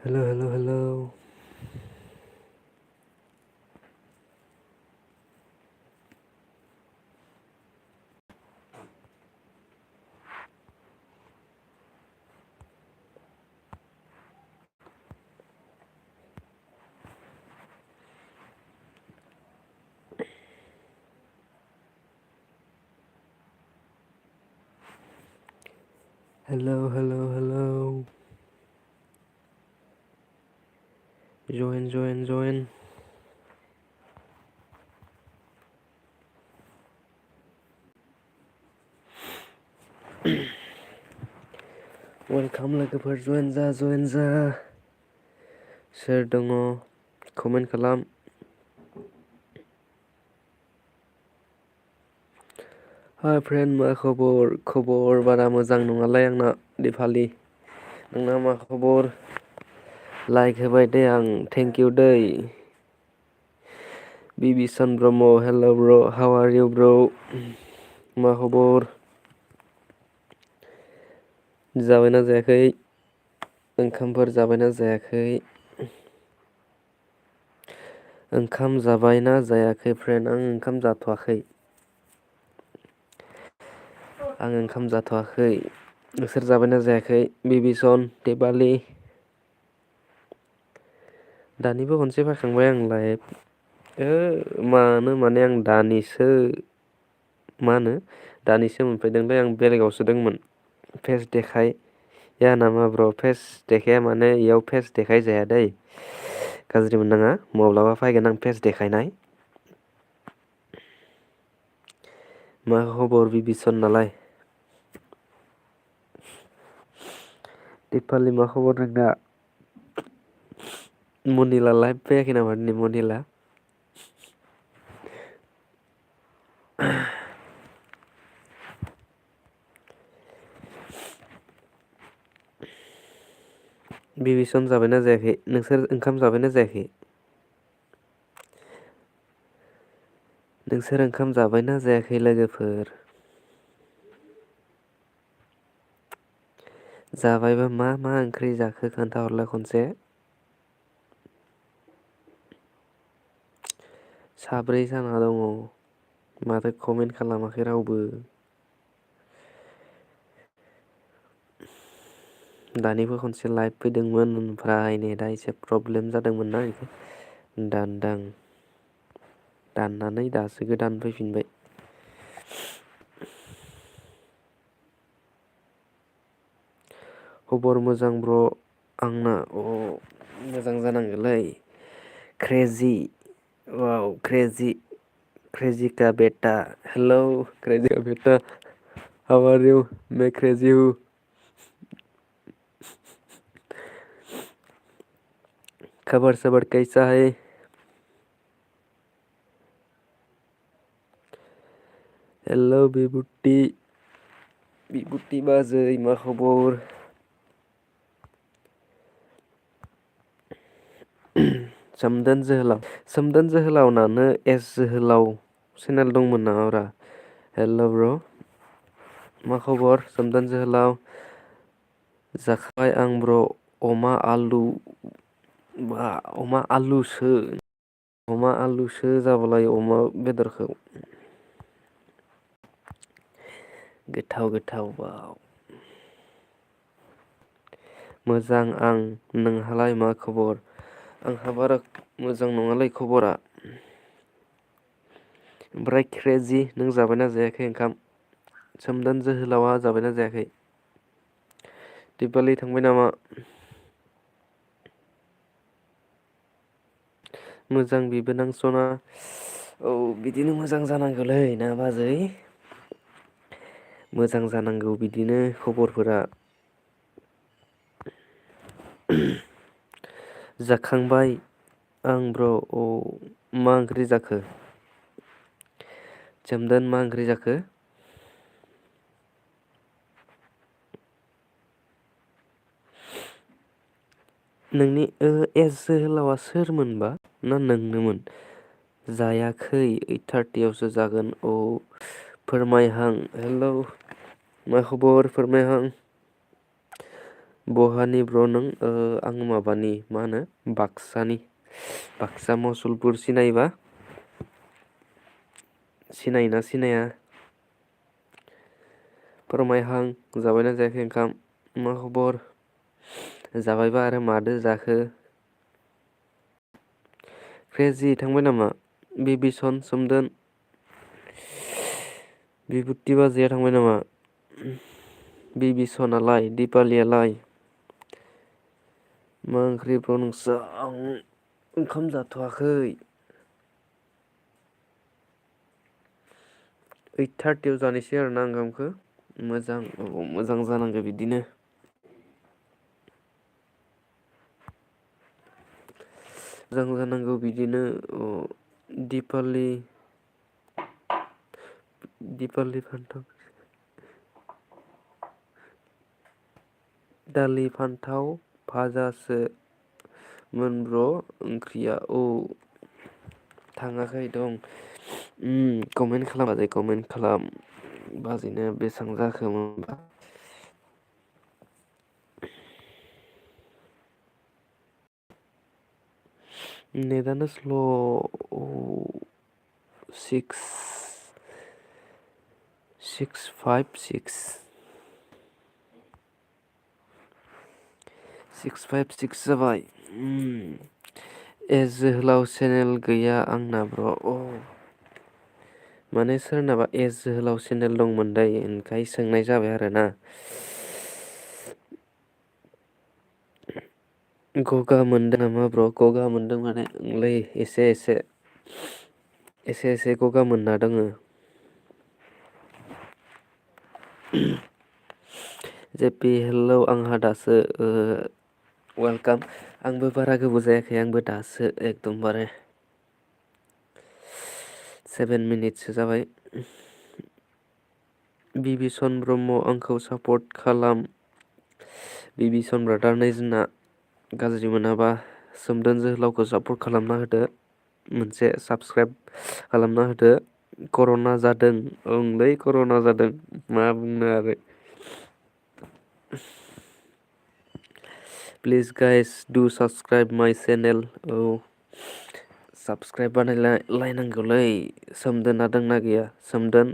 Hello, hello, hello. Hello, hello, hello. Join, join, join. Welcome लोगोफोर join जा. सोर दङ? Comment खालाम. Hi friend, मा खबर? खबर बारा मोजां नङालाय आंना दिफालि. नोंना मा खबर? Like होबाय दे आं. Thank you दै. Bibisan Bromo, hello bro. How are you bro? मा खबर? जाबायना जायाखै? ओंखामफोर जाबायना जायाखै? ओंखाम जाबायना जायाखै फ्रेन्ड? आं ओंखाम जाथ'वाखै. आं ओंखाम जाथ'वाखै. नोंसोर जाबायना जायाखै? बिबिसन, दिपालि. दानिबो खनसे फैखांबाय आं लाइभ. मानो माने आं दानिसो मोनफैदोंलै आं बेलेगावसो दंमोन. फेस देखाया नामा ब्र? फेस देखाया माने इयाव फेस देखाय जाया दै। गाज्रि मोननाङा. माब्लाबा फैगोन आं फेस देखायनाय. मा खबर बिबिसन नालाय? दिपालि मा खबर नोंना? मनिला लाइभ फैयाखै नामा दिनै मनिला? बिबिसन जाबायना जायाखै? नोंसोर ओंखाम जाबायना जायाखै? नोंसोर ओंखाम जाबायना जायाखै लोगोफोर? जाबायबा मा मा ओंख्रि जाखो खोन्थाहरलाय खनसे? साब्रै जाना दङ. माथो कमेन्ट खालामाखै रावबो? दानिबो खनसे लाइभ फैदोंमोन ओमफ्राय नेटआ एसे प्रब्लेम जादोंमोन ना बेखौ दानदां. दाननानै दासो गोदान फैफिनबाय. खबर मोजां ब्र आंना. मोजां जानांगोनलै. क्रेजि वाव क्रेजि का बेटा. हेलौ क्रेजि का बेटा. How are you? मैं क्रेजी हूँ. खबर सबर कैसा है? हेलौ बिबुट्टी बाजै मा खबर? सोमदोन जोहोलावनानो एस जोहोलाव चेनेल दंमोन नामाब्रा? हेल' ब्र' मा खबर सोमदोन जोहोलाव? जाखाबाय आं ब्र' अमा आलुसो जाबालाय अमा बेदरखौ गोथाव बाव. मोजां आं. नोंहालाय मा खबर? आंहा बारा मोजां नङालै खबरा. ओमफ्राय क्रेजि नों जाबायना जायाखै ओंखाम? सोमदोन जोहोलावा जाबायना जायाखै? दिपालि थांबाय नामा? मोजां बिबोनां सना. औ बिदिनो मोजां जानांगौलै ना बाजै? मोजां जानांगौ बिदिनो खबरफोरा. जाखांबाय आं ब्र'। मा ओंख्रि जाखो? सोमदोन मा ओंख्रि जाखो? नोंनि एस जोहोलावा सोरमोनबा ना नोंनोमोन? जायाखै 8:30आवसो जागोन. फोरमायहां हेलौ मा खबर फोरमायहां? बहानि ब्र' नों आं माबानि मा होनो बाक्सानि बाक्सा मसलपुर सिनायोबा सिनायोना सिनाया फोरमायहां जाबायना जायाखै ओंखाम मा खबर जाबायबा आरो मादो जाखो क्रेजि थांबाय नामा बिबिसन सोमदोन बिबुति बाजैया थांबाय नामा बिबिसनालाय दिपालियालाय मा ओंख्रि ब्र नोंस्रा आं ओंखाम जाथ'वाखै 8:30 आव जानोसै आरोना ओंखामखौ मोजां जानांगौ बिदिनो मोजां जानांगौ बिदिनो दिपालि फान्थाव दालि फान्थाव भाजासो मोन ब्र ओंख्रिया थाङाखै दं कमेन्ट खालाम बाजै कमेन्ट खालाम बाजैनो बेसेबां जाखोमोनबा नेटानो स्ल' 656 जाबाय जोहोलाव चेनेल गैया आंना ब्र माने सोरनाबा जोहोलाव चेनेल दंमोन दायो ओंखाय सोंनाय जाबाय आरोना गगा मोनदों नामा ब्र गगा मोनदों माने लै एसे गगा मोनना दङो जेपि हेलौ आंहा दासो वेलकाम आंबो बारा गोबाव जायाखै आंबो दासो एकदमबारे 7 मिनिटसो जाबाय बिबिसन ब्रह्म आंखौ सापर्ट खालाम बिबिसन ब्रादार नै जोंना गाज्रि मोनाबा सोमदोन जोहोलावखौ सापर्ट खालामना होदो मोनसे साबसक्राइब खालामना होदो कर'ना जादों ओंलै कर'ना जादों मा बुंनो आरो प्लिज गाइस डु साबसक्राइब माइ चेनेल साबसक्राइब बानायलायनांगौलै सोमदोना दंना गैया सोमदोन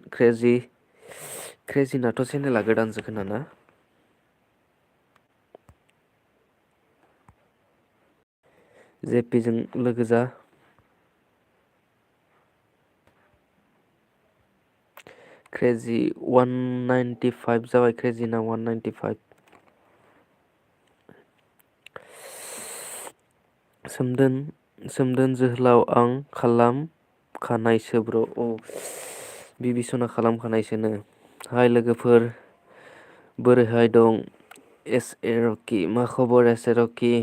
क्रेजिनाथ' चेनेला गोदानसो खोनाना जेपिजों लोगो जा क्रेजि 195 जाबाय क्रेजिना 195 सोमदोन जोहोलाव आं खालामखानायसो ब्र बिबिसना खालामखानायसोनो हाय लोगोफोर बोरैहाय दं एस ए रकि मा खबर एस ए रकि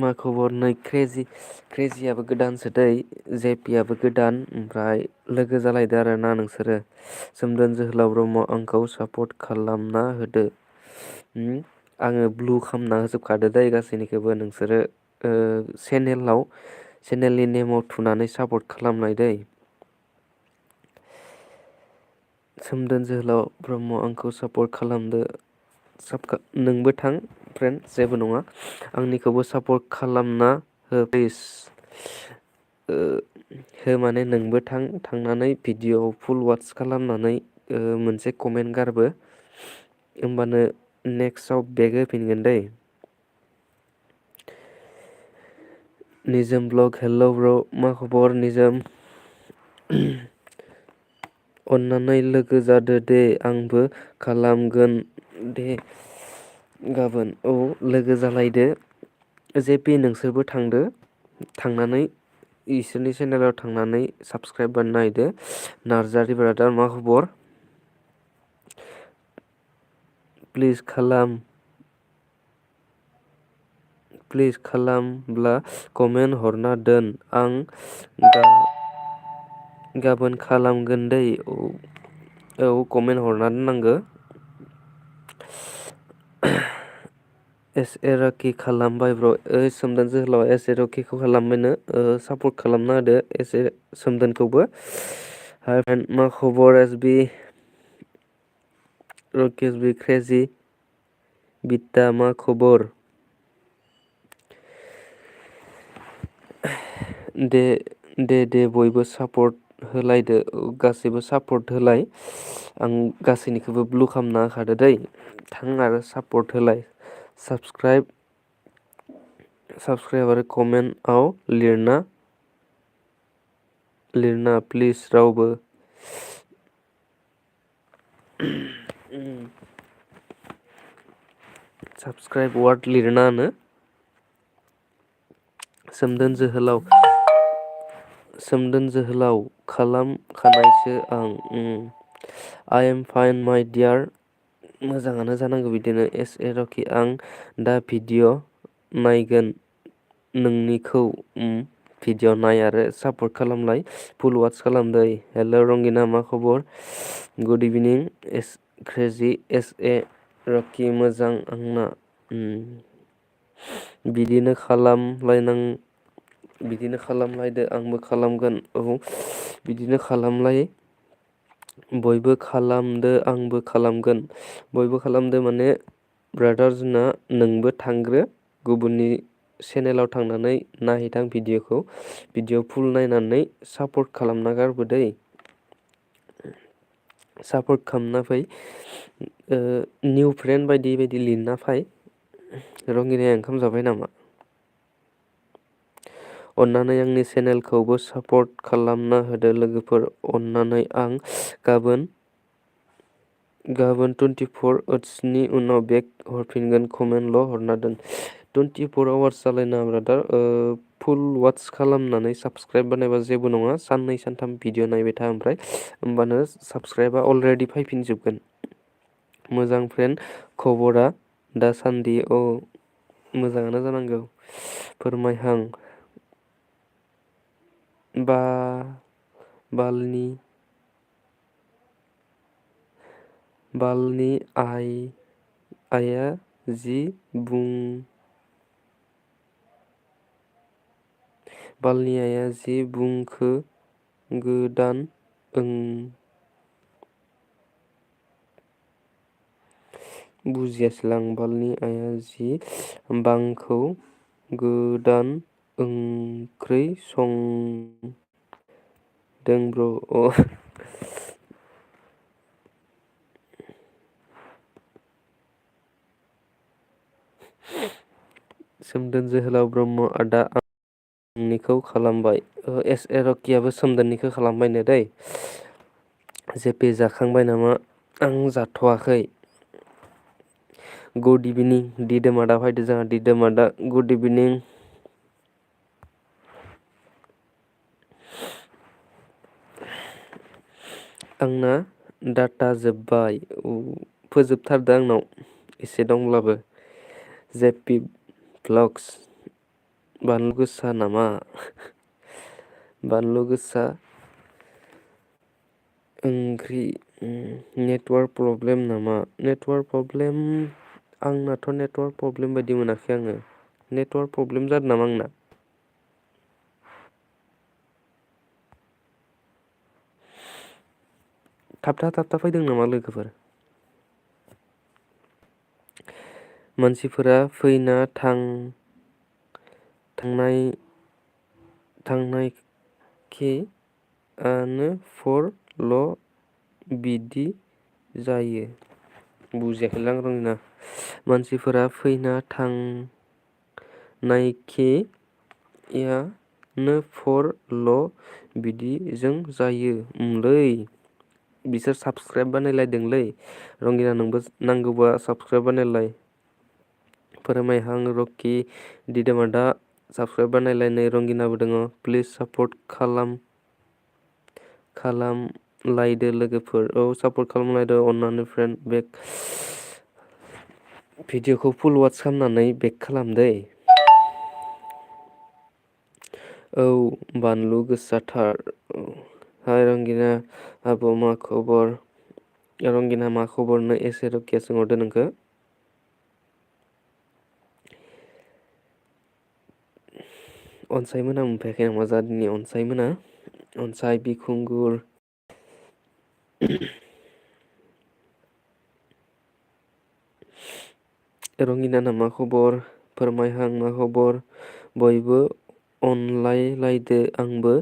मा खबर नै क्रेजियाबो गोदानसो दै जेपियाबो गोदान ओमफ्राय लोगो जालायदो आरोना नोंसोरो सोमदोन जोहोलाव ब्रह्म आंखौ सापर्ट खालामना होदो आङो ब्लु खालामना होजोबखादो दै गासैनिखौबो नोंसोरो चेनेलनि नेमाव थुनानै सापर्ट खालामनाय दै सोमदोन जोहोलाव ब्रह्म आंखौ सापर्ट खालामदो नोंबो थां फ्रेन्ड जेबो नङा आंनिखौबो सापर्ट खालामना हो प्लिज हो माने नोंबो थांनानै भिडिअ फुल वाट्च खालामनानै मोनसे कमेन्ट गारबो होमबानो नेक्स्टआव बेग होफिनगोन दै निजोम ब्लग हेल' ब्र मा खबर निजोम अन्नानै लोगो जादो दे आंबो खालामगोन दे गाबोन लोगो जालायदो जेपि नोंसोरबो थांनानै इसोरनि चेनेलाव थांनानै साबसक्राइब बानायना नायदो नार्जारि ब्रादार मा खबर प्लिज खालामब्ला कमेन्ट हरना दोन आं गाबोन खालामगोन दै कमेन्ट हरना दोननांगो एस ए रकि खालामबाय ब्र सोमदोन जोहोलाव एस ए रकिखौ खालामबायनो सापर्ट खालामना होदो एस ए सोमदोनखौबो हाय फ्रेन्ड मा खबर एस बि रकेश बि क्रेजि बिट्टा मा खबर? दे बयबो सापर्ट होलायदो गासैबो सापर्ट होलाय आं गासैनिखौबो ब्लु खालामना होखादो दै थां आरो सापर्ट होलाय साबसक्राइब आरो कमेन्टआव लिरना प्लिज रावबो साबसक्राइब वार्ड लिरनानो सोमदोन जोहोलाव खालामखानायसो आं आइ एम फाइन माइ डियार मोजाङानो जानांगौ बिदिनो एस ए रकि आं दा भिडिअ नायगोन नोंनिखौ भिडिअ नाय आरो सापर्ट खालामलाय फुल वाच खालामदै हेल' रंगिना मा खबर good evening crazy S A Rocky मोजां आंना बिदिनो खालामलायदो आंबो खालामगोन औ बिदिनो खालामलाय बयबो खालामदो आंबो खालामगोन बयबो खालामदो माने ब्रादार जोंना नोंबो थांग्रो गुबुननि चेनेलाव थांनानै नायहैथां भिडिअ फुल नायनानै सापर्ट खालामना गारबो दै सापर्ट खालामना फै निउ फ्रेन्ड बायदि लिरना फै रंगिनाया ओंखाम जाबाय नामा अन्नानै आंनि चेनेलखौबो सापर्ट खालामना होदो लोगोफोर अन्नानै आं गाबोन 24 आवार्सनि उनाव बेक हरफिनगोन कमेन्टल' हरना दोन 24 आवार्स जालायना ब्रादार फुल वाच खालामनानै साबसक्राइब बानायबा जेबो नङा साननै सानथाम भिडिअ नायबाय था ओमफ्राय होमबानो साबसक्राइबा अलरेडि फैफिनजोबगोन मोजां फ्रेन्ड खबरा दासान्दि मोजाङानो जानांगौ फोरमायहां बालनि आइया जि बुंखो गोदान बुजियासैलां बालनि आइया जि बांखौ गोदान ओंख्रै संदों ब्र' सोमदोन जोहोलाव ब्रह्म आदा आंनिखौ खालामबाय एस ए रकियाबो सोमदोननिखौ खालामबायनो दै जेपे जाखांबाय नामा आं जाथ'वाखै गुड इभिनिं दिदोमादा फैदो जोंहा दिदोमादा गुड इभिनिं आंना डाटा जोब्बाय फोजोबथारदों आंनाव एसे दंब्लाबो जेपि ब्लग्स बानलु गोसा नामा बानलु गोसा ओंख्रि नेटवार्क प्रब्लेम नामा नेटवार्क प्रब्लेम आंनाथ' नेटवार्क प्रब्लेम बायदि मोनाखै आङो नेटवार्क प्रब्लेम जादों नामा आंना थाबथा फैदों नामा लोगोफोर मानसिफोरा फैना थांनायखि आनो फर ल' बिदि जायो बुजियाखैलां रंगिना मानसिफोरा फैना थांनायखि यानो फर ल' बिदिजों जायो लै बिसोर साबसक्राइब बानायलायदोंलै रंगिना नोंबो नांगौबा साबसक्राइब बानायलाय फोरमायहां रकि दिदोमादा साबसक्राइब बानायलायनाय रंगिनाबो दङ प्लिज सापर्ट खालामलायदो लोगोफोर सापर्ट खालामलायदो अन्नानै फ्रेन्ड बेक भिडिअखौ फुल वाच खालामनानै बेक खालाम दै औ बानलु गोसाथार हाय रंगिना आब' मा खबर रंगिना मा खबरनो एसे रकिया सोंहरदो नोंखौ अनसाय मोना मोनफैयाखै नामा जादिनि अनसाय मोना अनसाय बिखुंगुर रंगिनाना मा खबर? फोरमायहां मा खबर? बयबो अनलायलायदो आंबो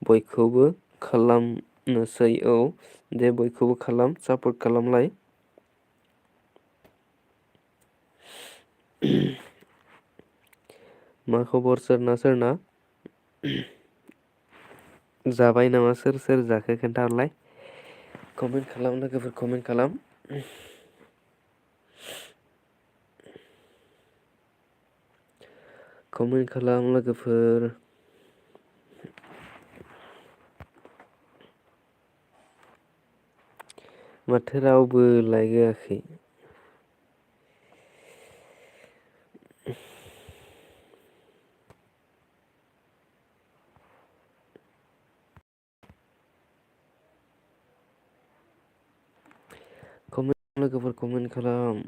बयखौबो खालामनोसै औ दे बयखौबो खालाम सापर्ट खालामलाय। मा खबर सोरना सोरना? जाबाय नामा सोर सोर जाखो खोन्थाहरलाय। कमेन्ट खालाम लोगोफोर कमेन्ट खालाम। कमेन्ट खालाम लोगोफोर। माथो रावबो लायक होआखै? कमेन्ट लोगोफोर कमेन्ट खालाम।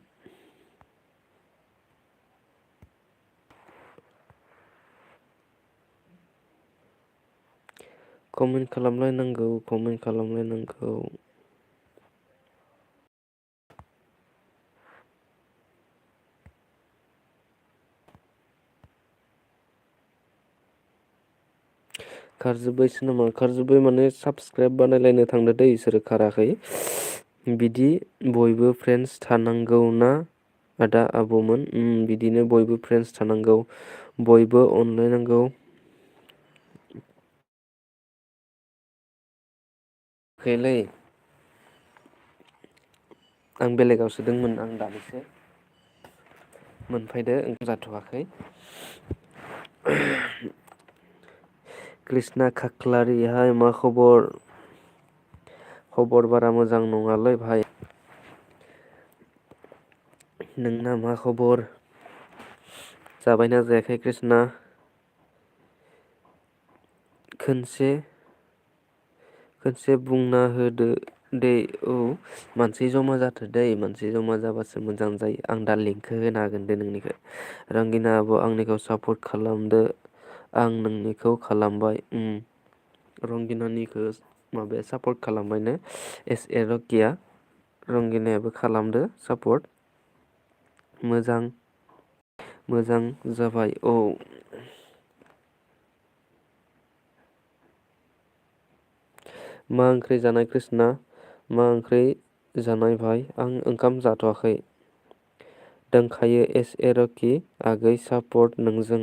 Comment खालामलायनांगौ comment खालामलायनांगौ। खारजोब्बायसो नामा? खारजोब्बाय माने साबसक्राइब बानायलायनो थांदो दै इसोरो खाराखै। बिदि बयबो फ्रेन्ड्स थानांगौ ना आदा आब'मोन बिदिनो बयबो फ्रेन्ड्स थानांगौ बयबो अनलायनांगौ। खैलै आं बेलेगावसो दोंमोन आं दानिसो मोनफैदो ओंखाम जाथ'वाखै। कृष्णा खाख्लारि हाय मा खबर? खबर बारा मोजां नङालै भाइ। नोंना मा खबर? जाबायना जायाखै कृष्णा? खोनसे बुंना होदो दे औ मानसि जमा जाथो दै मानसि जमा जाबासो मोजां जायो आं दा लिंकखौ होना होगोन दे नोंनिखौ। रंगिना आब' आंनिखौ सापर्ट खालामदो आं नोंनिखौ खालामबाय रंगिनानिखौ माबाया सापर्ट खालामबायनो एस ए रकिया रंगिनायाबो खालामदो सापर्ट मोजां जाबाय औ। मा ओंख्रि जानाय कृष्णा? मा ओंख्रि जानाय भाइ? आं ओंखाम जाथ'वाखै। दोंखायो एस ए रकि आगै सापर्ट नोंजों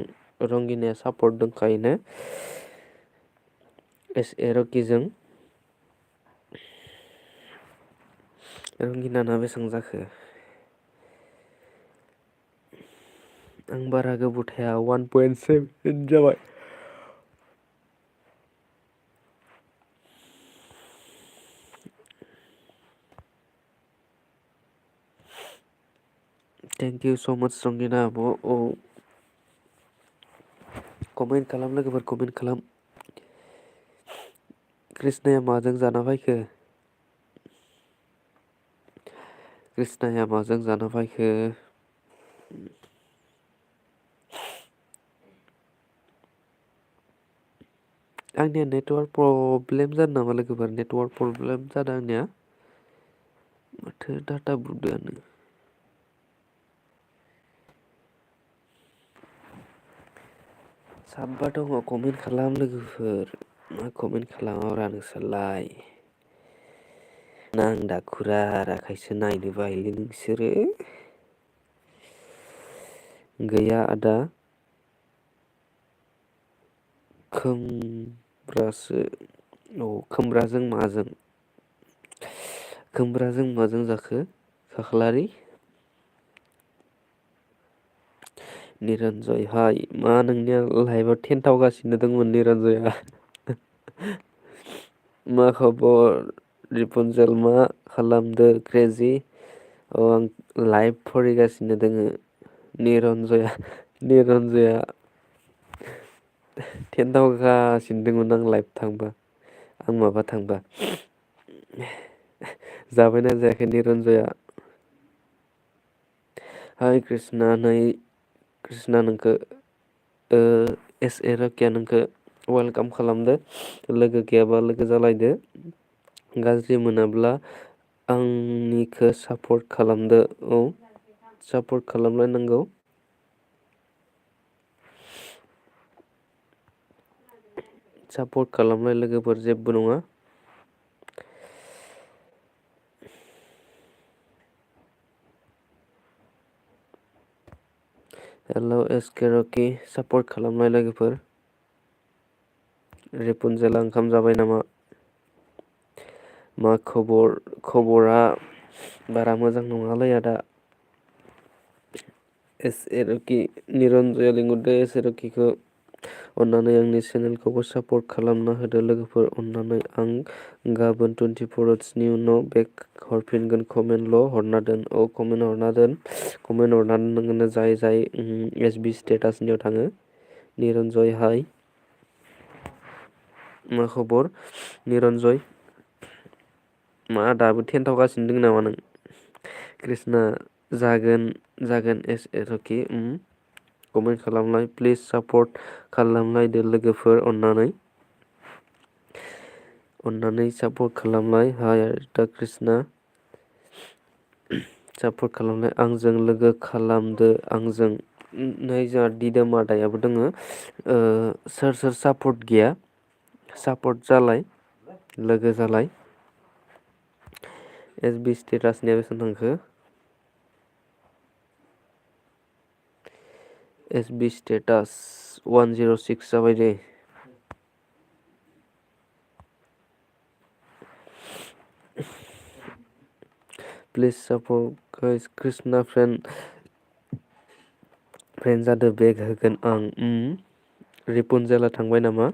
रंगिनाया सापर्ट दंखायोनो एस ए रकिजों। रंगिनाना बेसेबां जाखो? आं बारा गोबाव थाया 1.7 जाबाय। थेंक इउ स' माच रंगिना आब' औ। कमेन्ट खालाम लोगोफोर कमेन्ट खालाम। कृष्णाया माजों जाना फैखो? कृष्णाया माजों जाना फैखो? आंनिया नेटवार्क प्रब्लेम जादों नामा लोगोफोर नेटवार्क प्रब्लेम जादों आंनिया माथो डाटा बुदोंआनो। साबा दङ कमेन्ट खालाम लोगोफोर मा कमेन्ट खालामाब्रा नोंसोरलाय। आं दाखुरा राखायसो नायनो बायोलै नोंसोरो। गैया आदा खोमब्रासो औ खोमब्राजों माजों जाखो खाख्लारि? निरन्जय हाय मा नोंनिया लाइभआव 10,000 गासिनो दंमोन निरन्जया? मा खबर रिपुनजल मा खालामदो क्रेजि? औ आं लाइभ फरायगासिनो दोङो निरन्जया 10,000 गासिनो दंमोन आं लाइभ थांबा आं माबा थांबा जाबायना जायाखै निरन्जया? हाय कृष्णा नै कृष्णा नोंखौ एस ए रकिया नोंखौ वेलकाम खालामदो लोगो गैयाबा लोगो जालायदो गाज्रि मोनाब्ला आंनिखौ सापर्ट खालामदो औ सापर्ट खालामलायनांगौ। सापर्ट खालामनाय लोगोफोर जेबो नङा। हेलौ एसके रकि सापर्ट खालामनाय लोगोफोर। रिपुनजला ओंखाम जाबाय नामा? मा खबर? खबरा बारा मोजां नङालै आदा। एस ए रकि निरन्जया लिंहरदो एस ए रकिखौ अननानै आंनि चेनेलखौबो सापर्ट खालामना होदो लोगोफोर अननानै आं गाबोन 24 आवार्सनि उनाव बेक हरफिनगोन कमेन्टल' हरना दोन। औ कमेन्ट हरना दोन। कमेन्ट हरनानै नोङो जाय एस बि स्टेटासनियाव थाङो। निरन्जय हाय मा खबर निरन्जय? मा दाबो टेन्थावगासिनो दं नामा नों? कृष्णा जागोन एस ए रकि कमेन्ट खालामलाय प्लिज सापर्ट खालामलायदो लोगोफोर अननानै सापर्ट खालामलाय हाय दा कृष्णा सापर्ट खालामनाय आंजों लोगो खालामदो आंजों नै जोंहा दिदोम आदायाबो दोङो सोर सापर्ट गैया सापर्ट जालाय लोगो जालाय। एस बि स्टेटासनिया बेसेबां थांखो? एस बि स्टेटास 106 जाबाय दे। Please support guys Krishna friend जादो बेग होगोन आं। रिपुनजला थांबाय नामा?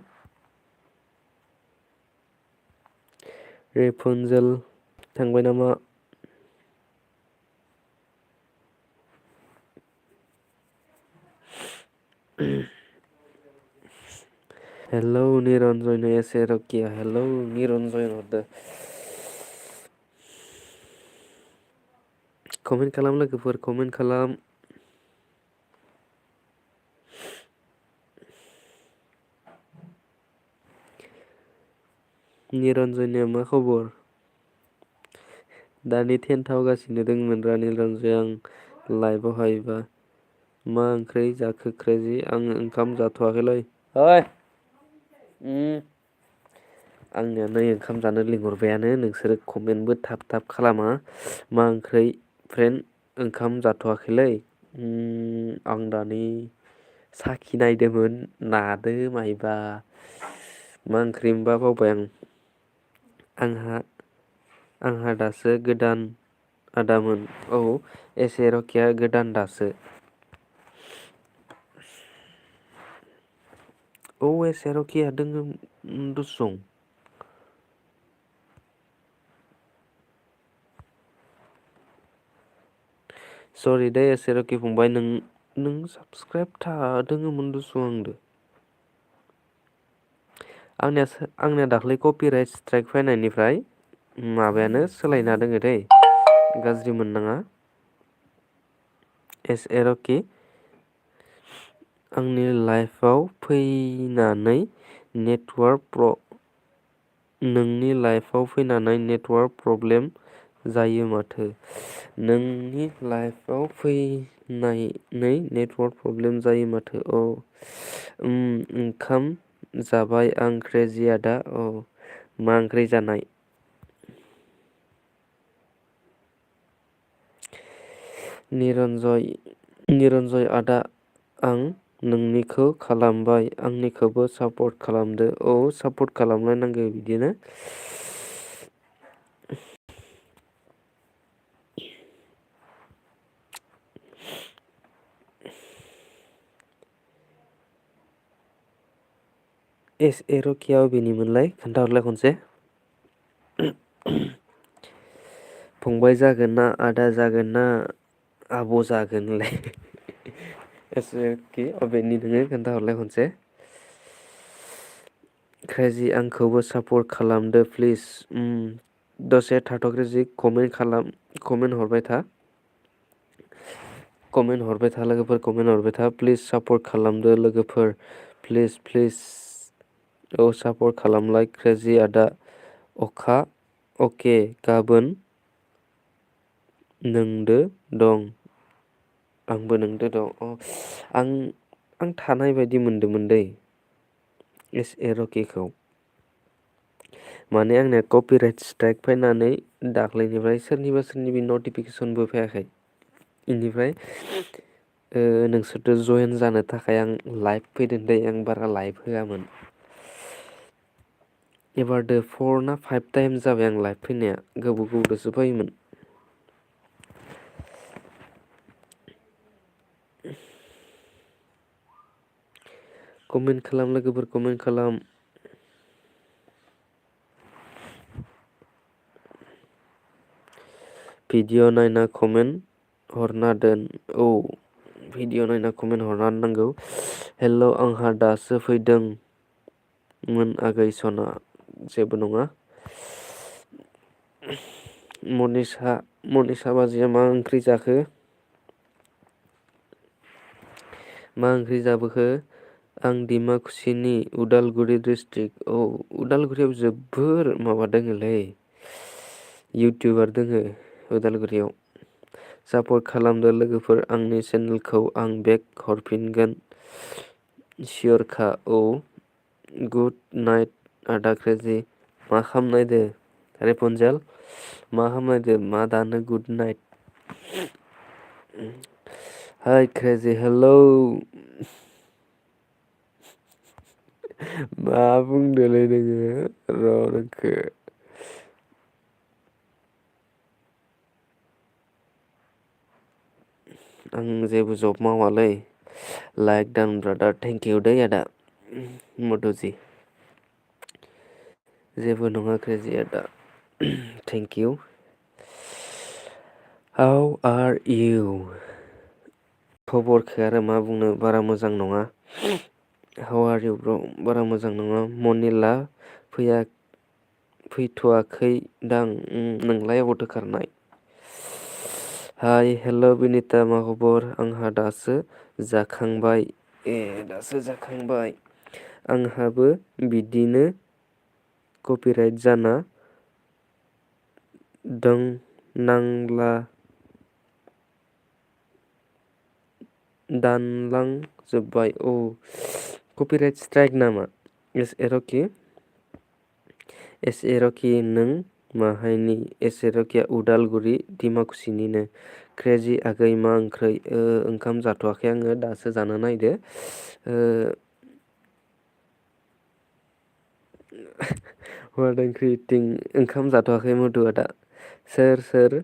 रेपुनजल थांबाय नामा? हेलौ निरन्जय एस ए रकिया हेलौ निरन्जय हरदो। कमेन्ट खालाम लोगोफोर कमेन्ट खालाम। निरन्जयनिया मा खबर? दानि 10 थावगासिनो दंमोन रा निरन्जय आं लाइभआव हायोबा। मा ओंख्रि जाखो क्रेजि आं ओंखाम जाथ'वाखैलै। ओइ आंनिया नै ओंखाम जानो लिंहरबायानो नोंसोरो कमेन्टबो थाब खालामा मा ओंख्रै फ्रेन्ड ओंखाम जाथ'वाखैलै आं दानि साखि नायदोंमोन नादो मायबा मा ओंख्रि मोनबा बावबाय आं। आंहा दासो गोदान आदामोन औ एसे रखिया गोदान दासो। औ एसे रखिया दोङो दुसुं। सरि दै एसे रकि फंबाय नों साबसक्राइब थादोङोमोन दुसु आंदो। आंनिया दाख्लै कपिराइट स्ट्राइक फैनायनिफ्राय माबायानो सोलायना दोङो दै गाज्रि मोननाङा। एस ए रकि आंनि लाइफआव फैनानै नोंनि लाइफआव फैनानै नेटवार्क प्रब्लेम जायो माथो। नोंनि लाइफआव फैनानै नेटवार्क प्रब्लेम जायो माथो औ ओंखाम जाबाय आं क्रेजि आदा औ मा ओंख्रि जानाय? निरन्जय आदा आं नोंनिखौ खालामबाय आंनिखौबो सापर्ट खालामदो औ सापर्ट खालामलायनांगौ बिदिनो। एस ए रकिया अबेनिमोनलाय खोन्थाहरलाय खनसे। फंबाय जागोन ना आदा जागोन ना आब' जागोन होनलाय एसे अबेनि नोङो खोन्थाहरलाय खनसे। क्रेजि आंखौबो सापर्ट खालामदो प्लिज दसे थाथ' क्रेजि कमेन्ट हरबाय था। कमेन्ट हरबाय था लोगोफोर कमेन्ट हरबाय था प्लिज सापर्ट खालामदो लोगोफोर प्लिज औ सापर्ट खालामलाय क्रेजि आदा अके गाबोन नोंदो दं आंबो नोंदो दं आं आं थानाय बायदि मोनदोंमोन दै एस ए रकिखौ माने आंनिया कपिराइट स्ट्राइक फैनानै दाख्लैनिफ्राय सोरनिबा नटिफिकेसनबो फैयाखै बेनिफ्राय नोंसोरथ' जयेन जानो थाखाय आं लाइभ फैदों दै आं बारा लाइभ होआमोन एबारदो 4 ना 5 टाइम जाबाय आं लाइभ फैनाया गोबावदोसो फैयोमोन कमेन्ट खालाम लोगोफोर कमेन्ट खालाम भिडिअ नायना कमेन्ट हरना दोन औ भिडिअ नायना कमेन्ट हरना दोननांगौ हेल' आंहा दासो फैदोंमोन आगै सना जेबो नङा मनिसा बाजैया मा ओंख्रि जाखो मा ओंख्रि जाबोखो आं डिमाकुसिनि उदालगुरि डिस्ट्रिक्ट उदालगुरियाव जोबोर माबा दोङोलै इउटुबार दोङो उदालगुरियाव सापर्ट खालामदो लोगोफोर आंनि चेनेलखौ आं बेक हरफिनगोन सियरखा औ गुड नाइट आदा क्रेजि मा खामनायदो रेपनजेल मा खामनायदो मा दानो good night hi crazy hello मा बुंदोलै नोङो र' नोंखो आं जेबो जब मावालै like done brother thank you दै आदा मधुजि जेबो नङा क्रेजि आदा thank you how are you खबरखो आरो मा बुंनो बारा मोजां नङा हाउ आर इउ ब्र बारा मोजां नङा मनिला फैथ'वाखै दां नोंलाय अबावथो खारनाय हाय हेल' बिनिता मा खबर आंहा दासो जाखांबाय दासो जाखांबाय आंहाबो बिदिनो कपिराइट जाना दं नांला दानलां जोब्बाय कपिराइट स्ट्राइक नामा एस ए रकि नों माहायनि एस ए रकिया उदालगुरि डिमाकुसिनिनो क्रेजि आगै मा ओंख्रै ओंखाम जाथ'वाखै आङो दासो जानो नायदो वार्ड क्रिएटिं ओंखाम जाथ'वाखै मधु आदा सोर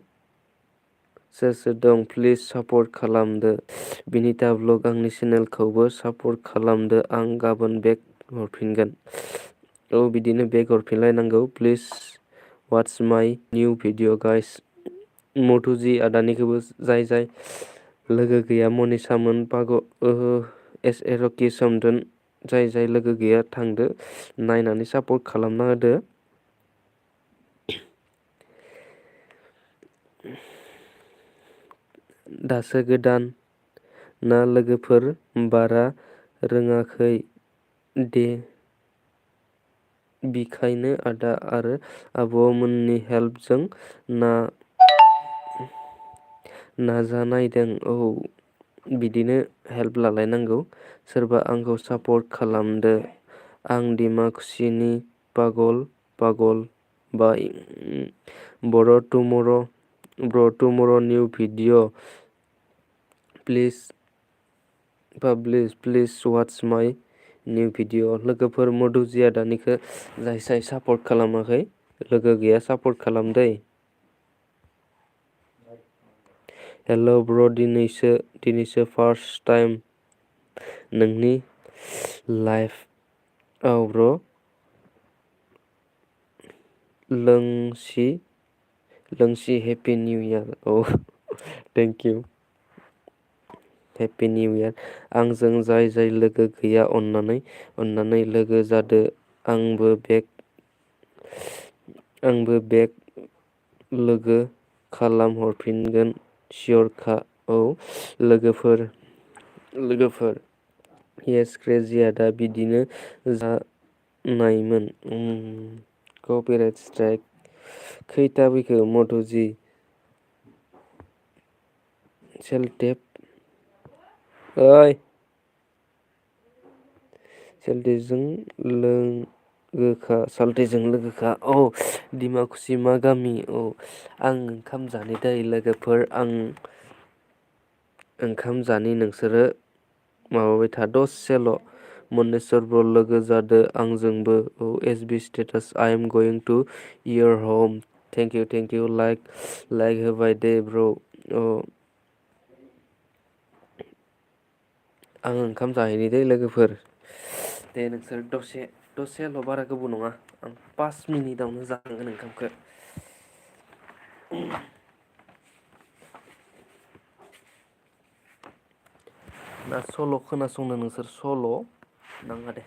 दं प्लिज सापर्ट खालामदो बिनिता ब्लग आंनि चेनेलखौबो सापर्ट खालामदो आं गाबोन बेक हरफिनगोन बिदिनो बेक हरफिनलायनांगौ प्लिज वाट्स माइ निउ भिडिअ गाइस मधुजि आदानिखौबो जाय लोगो गैया मनिसामोन एस ए रकि सोमदोन जाय लोगो गैया थांदो नायनानै सापर्ट खालामना होदो दासो गोदान ना लोगोफोर बारा रोङाखै दे बिखायनो आदा आरो आब'मोननि हेल्पजों नाजानायदों बिदिनो हेल्प लालायनांगौ सोरबा आंखौ सापर्ट खालामदो आं डिमाकुसिनि पागल बाय टुमर' निउ भिडिअ प्लिज वाट्स माइ निउ भिडिअ लोगोफोर मधुजि आदानिखौ जाय सापर्ट खालामाखै लोगो गैया सापर्ट खालामदै हेल' ब्र दिनैसो फार्स्ट टाइम नोंनि लाइफआव ब्र लोंसि happy new year thank you happy new year आंजों जाय लोगो गैया अन्नानै लोगो जादो आंबो बेक लोगो खालामहरफिनगोन सियरखा लोगोफोर येस क्रेजि आदा बिदिनो जानायमोन कपिराइट स्ट्राइक खैथा फैखो मधुजि सेलटेप ओइ सालथेजों लोगोखा औ डिमाकुसि मा गामि औ आं ओंखाम जानो दै लोगोफोर आं ओंखाम जानि नोंसोरो माबाबाय था दसेल' मोन्नेस्वर ब्र लोगो जादो आंजोंबो औ S B status I am going to year हम थेंक इउ लाइक होबाय दे ब्र' अ आं ओंखाम जाहैनि दै लोगोफोर दे नोंसोर दसेल' बारा गोबाव नङा आं 5 मिनिटावनो जालांगोन ओंखामखौ ना सल' खोनासंनो नोंसोर सल' नाङा दे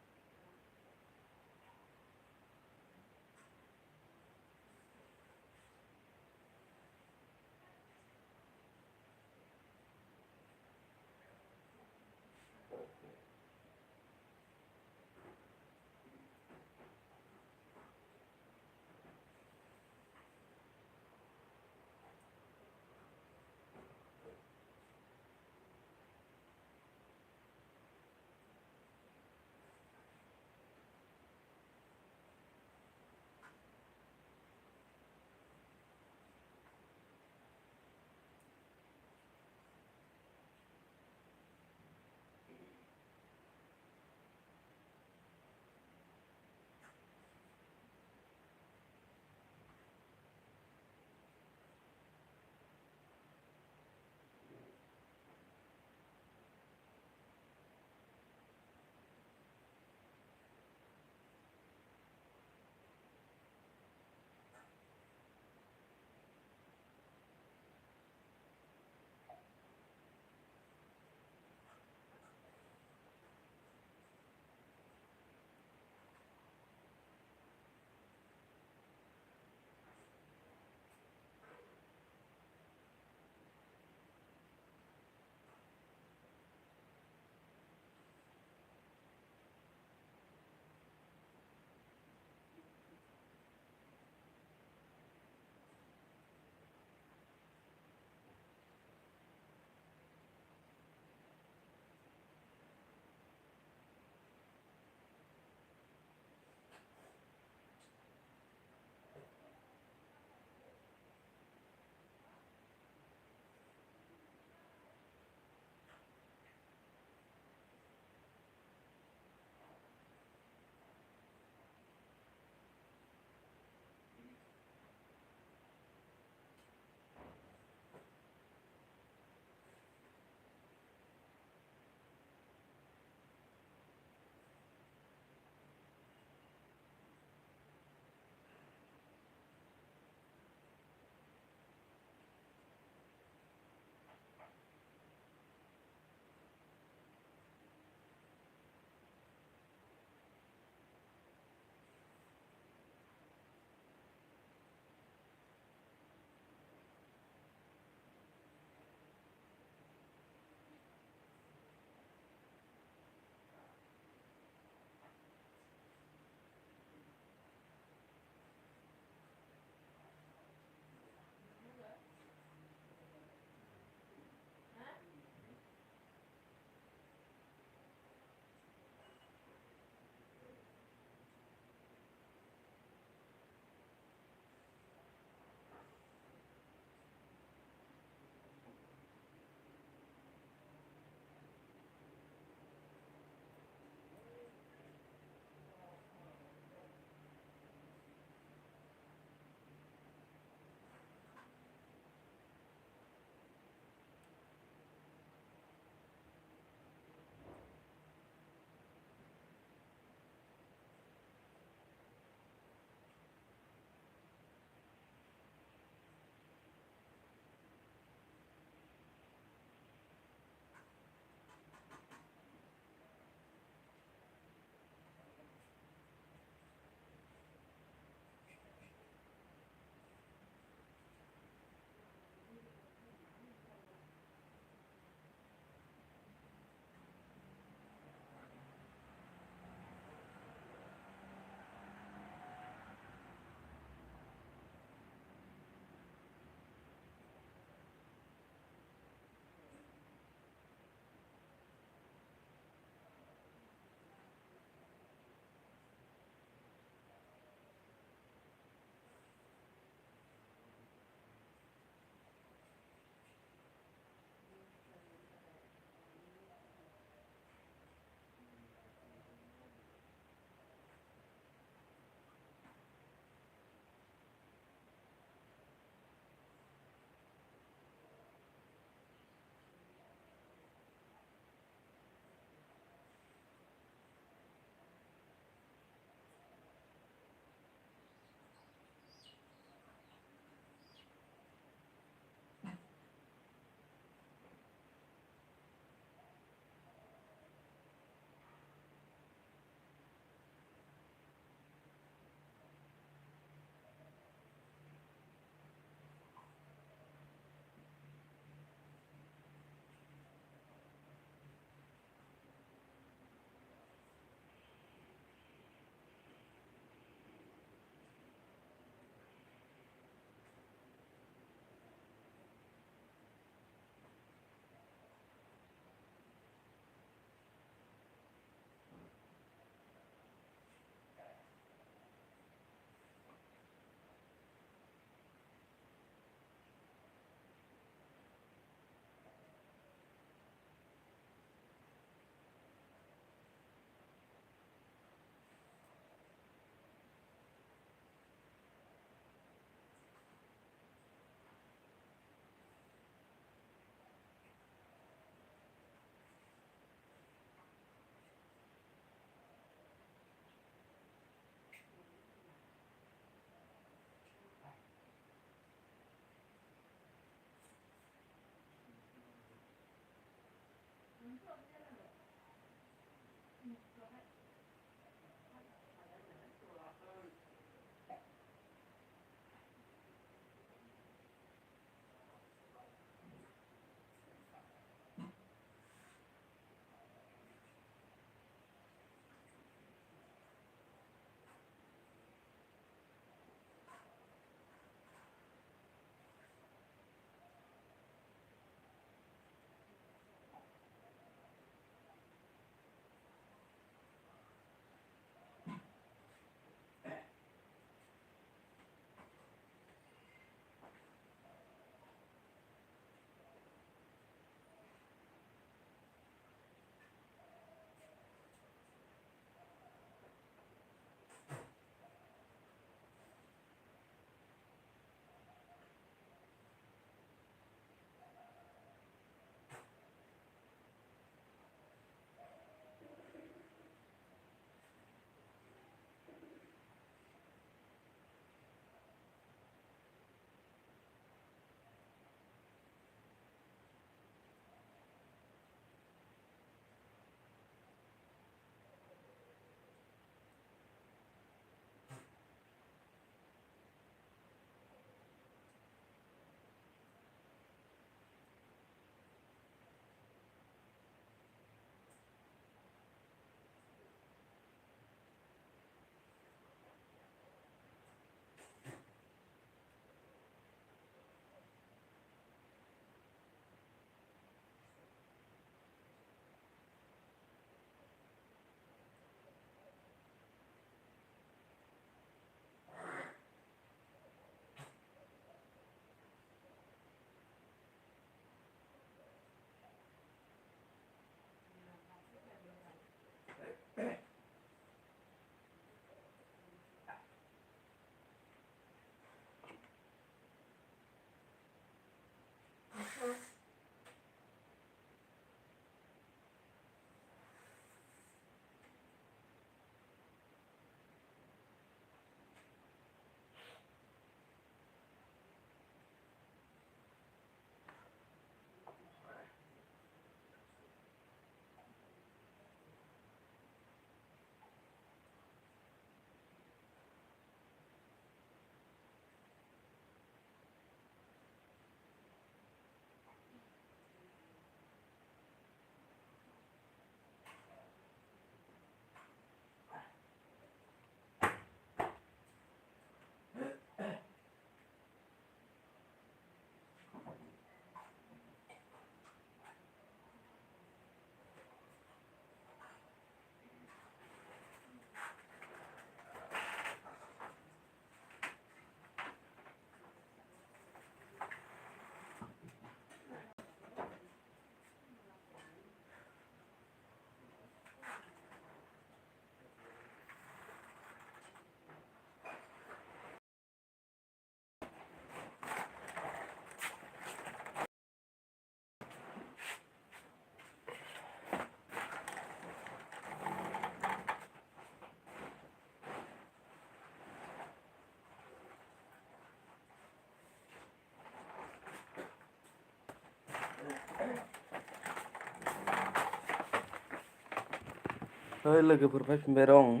ओइ लोगोफोर फैफिनबाय दं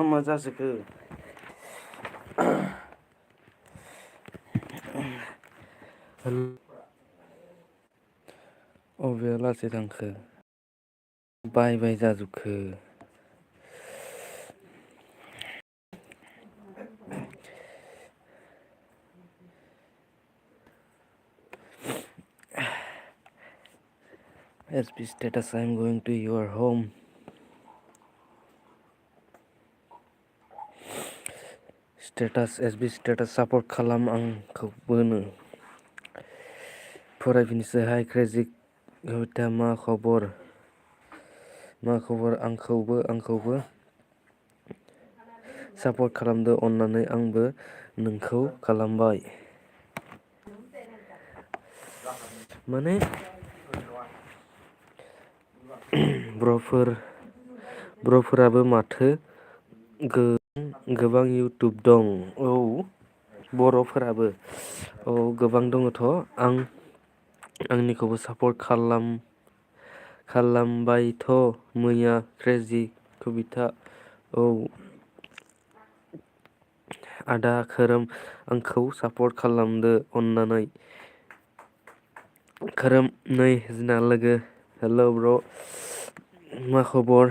मा जासोखो अबेया लासै थांखो बाय जाजोबखो SB status I am going to your home status SB status support खालाम आंखौबोनो फरायफिनसै हाय क्रेजि कबिता मा खबर आंखौबो सापर्ट खालामदो अन्नानै आंबो नोंखौ खालामबाय माने ब्र'फोराबो माथो गोबां इउटुब दं औ बर'फोराबो औ गोबां दङथ' आं आंनिखौबो सापर्ट खालामबायथ' मैया क्रेजि कबिता औ आदा खोरोम आंखौ सापर्ट खालामदो अन्नानै खोरोम नै जोंना लोगो हेलौ ब्र' मा खबर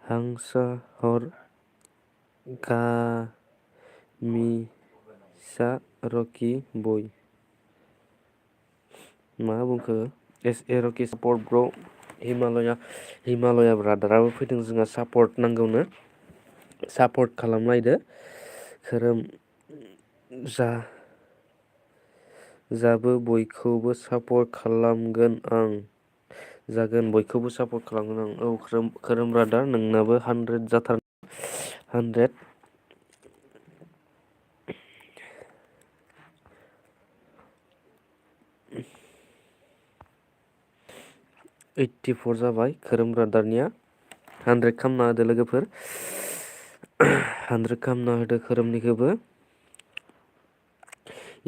हांसाहर गामिसा रकि बय मा बुंखो SA रकि सापर्ट ब्र' हिमालया ब्रादाराबो फैदों जोंहा सापर्ट नांगौनो सापर्ट खालामलायदो खोरोम जाबो बयखौबो सापर्ट खालामगोन आं जागोन बयखौबो सापर्ट खालामगोन आं औ खोरोम ब्रादार नोंनाबो 100 जाथार 100 84 जाबाय खोरोम ब्रादारनिया 100 खालामना होदो लोगोफोर 100 खालामना होदो खोरोमनिखौबो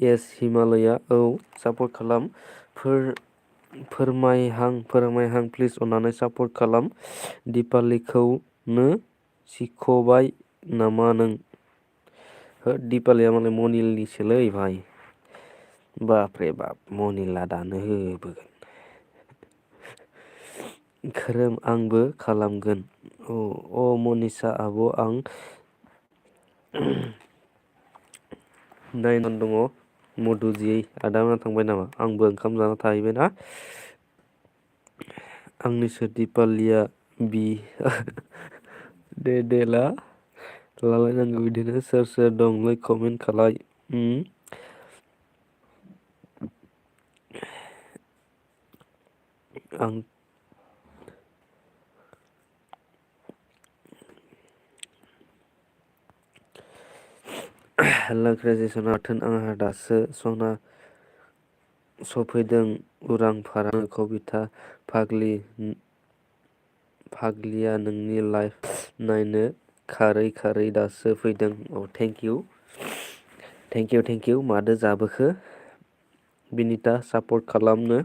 येस हिमालया औ सापर्ट खालाम फोरमायहां प्लिज अन्नानै सापर्ट खालाम दिपालिखौनो सिख'बाय नामा नों हो दिपालिया मालाय मनिलनिसोलै भाइ बाप रे बाप मनिला दानो होबोगोन खोरोम आंबो खालामगोन अ मनिसा आब' आं नायनानै दङ मधुजि आदामोना थांबाय नामा आंबो ओंखाम जाना थाहैबायना आंनिसो दिपालिया बि दे लालायनांगौ बिदिनो सोर दंलै कमेन्ट खालाय आं हेल' ग्रेजुवेसन आथोन आंहा दासो सना सफैदों उरां फारां कबिता फाग्लिया नोंनि लाइफ नायनो खारै दासो फैदों थेंक इउ मादो जाबोखो बिनिता सापर्ट खालामनो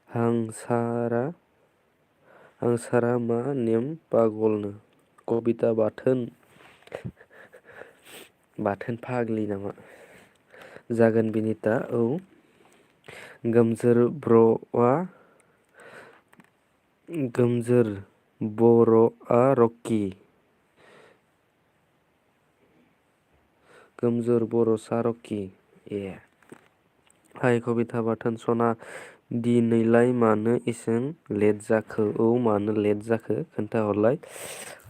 हांसारा मा नेम पागलनो कबिता बाथोन फाग्लि नामा जागोन बिनिता औ गोमजोर बर'आ रकि गोमजोर बर'सा रकि ए हाय कबिता बाथोन सना दिनैलाय मानो एसें लेट जाखो औ मानो लेट जाखो खोन्थाहरलाय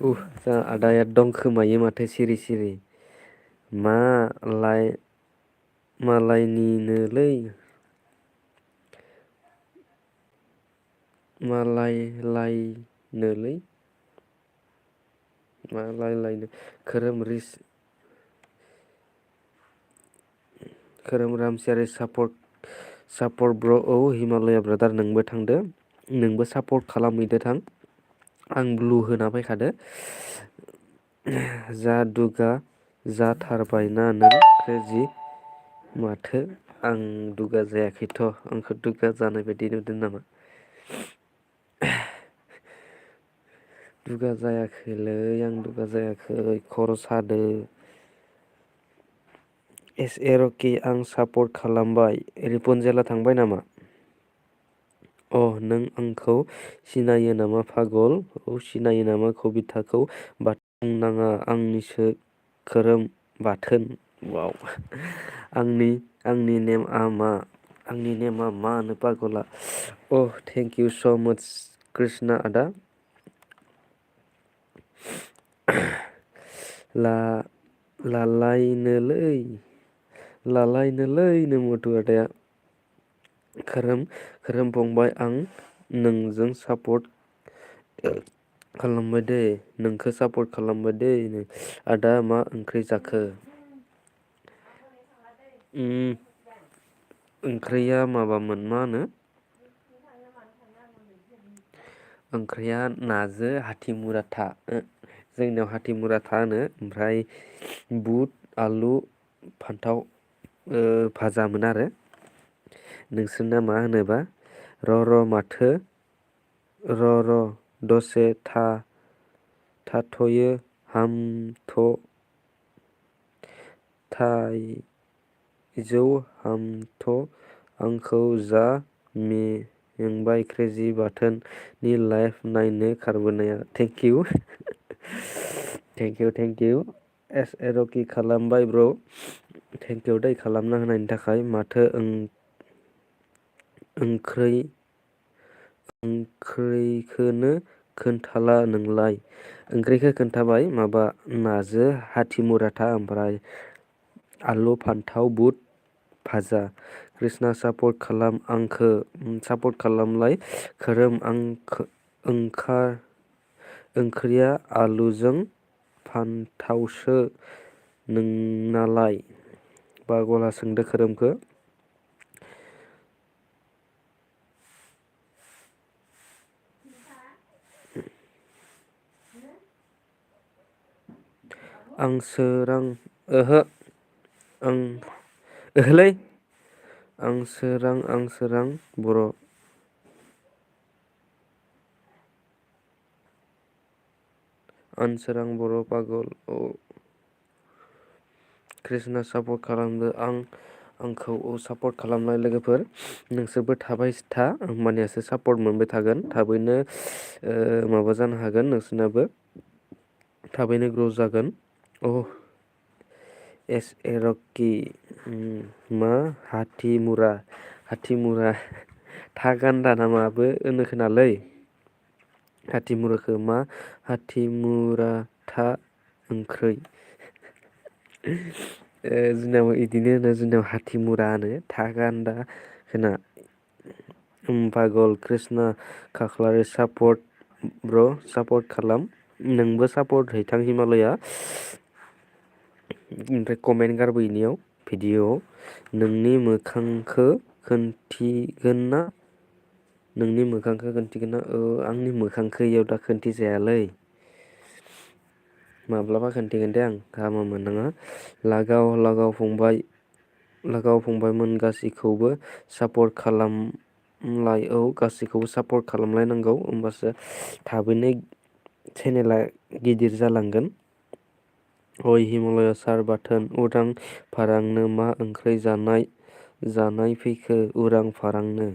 जोंहा आदाया दं खोमायो माथो सिरि मालायनिनोलै मालायलायनो खोरोम रामसियारि सापर्ट ब्र' औ हिमालया ब्रादार नोंबो थांदो नोंबो सापर्ट खालामहैदो थां आं ब्लु होना फैखादो। जा दुगा जाथारबायना नों क्रेजि। माथो आं दुगा जायाखैथ' आंखौ दुगा जानाय बायदि नुदों नामा? दुगा जायाखैलै आं दुगा जायाखै खर' सादो। एस ए रके आं सापर्ट खालामबाय रिपनजेला थांबाय नामा? अ नों आंखौ सिनायो नामा पागल? औ सिनायो नामा कबिथाखौ बाथोन नाङा आंनिसो खोरोम बाथोन। वाव आंनि नेमआ मा? आंनि नेमा मा होनो पागला? अ थेंक इउ स' माच कृष्णा आदा। ला लालायनोलै लालायनोलै नो मधु आदाया। खोरोम खोरोम फंबाय आं नोंजों सापर्ट खालामबाय दै नोंखौ सापर्ट खालामबाय दै आदा मा ओंख्रि जाखो? ओंख्रिया माबामोन मा होनो ओंख्रिया नाजो हाथिमुराथा जोंनियाव हाथिमुराथा होनो ओमफ्राय बुट आलु फान्थाव भाजामोन आरो नोंसोरना मा होनोबा र' माथो र' दसे थाथ'यो हामथ' थाइजौ हामथ' आंखौ जा मेंबाय क्रेजि बाथोननि लाइफ नायनो खारबोनाया thank you thank you S A Rocky खालामबाय ब्र' थेंक इउ दै खालामना होनायनि थाखाय माथो ओंख्रिखौनो खोन्थाला नोंलाय ओंख्रिखौ खोन्थाबाय माबा नाजो हाथिमुराथा ओमफ्राय आलु फान्थाव बुट भाजा कृष्णा सापर्ट खालाम आंखो सापर्ट खालामलाय खोरोम ओंख्रिया आलुजों फान्थावसो नोंनालाय पागला सोंदो खोरोमखो आं सोरां ओहोलै आं सोरां बर' आं सोरां बर' पागल औ कृष्णा सापर्ट खालामदो आंखौ सापर्ट खालामनाय लोगोफोर नोंसोरबो थाबाय था होमबानियासो सापर्ट मोनबाय थागोन थाबैनो माबा जानो हागोन नोंसोरनाबो थाबैनो ग्र' जागोन अ एस ए रकि मा हाथिमुरा था गान्दा नामाबो होनो खोनालै हाथिमुराखौ मा हाथिमुरा था ओंख्रै जोंनाव बिदिनो होनो जोंनाव हाथिमुरा होनो था गान्दा होना पागल कृष्णा खाख्लारि सापर्ट ब्र' सापर्ट खालाम नोंबो सापर्ट हैथां हिमालया ओमफ्राय कमेन्ट गारबो इनियाव भिडिअ'आव नोंनि मोखांखौ खोन्थिगोन ना आंनि मोखांखौ इयाव दा खोन्थि जायालै माब्लाबा खोन्थिगोन दे आं गाहामा मोननाङा लागाव फंबायमोन गासैखौबो सापर्ट खालामलाय औ गासैखौबो सापर्ट खालामलायनांगौ होमबासो थाबैनो चेनेला गिदिर जालांगोन अय हिमालया सार बाथोन उरां फारांनो मा ओंख्रि जानाय फैखो उरां फारांनो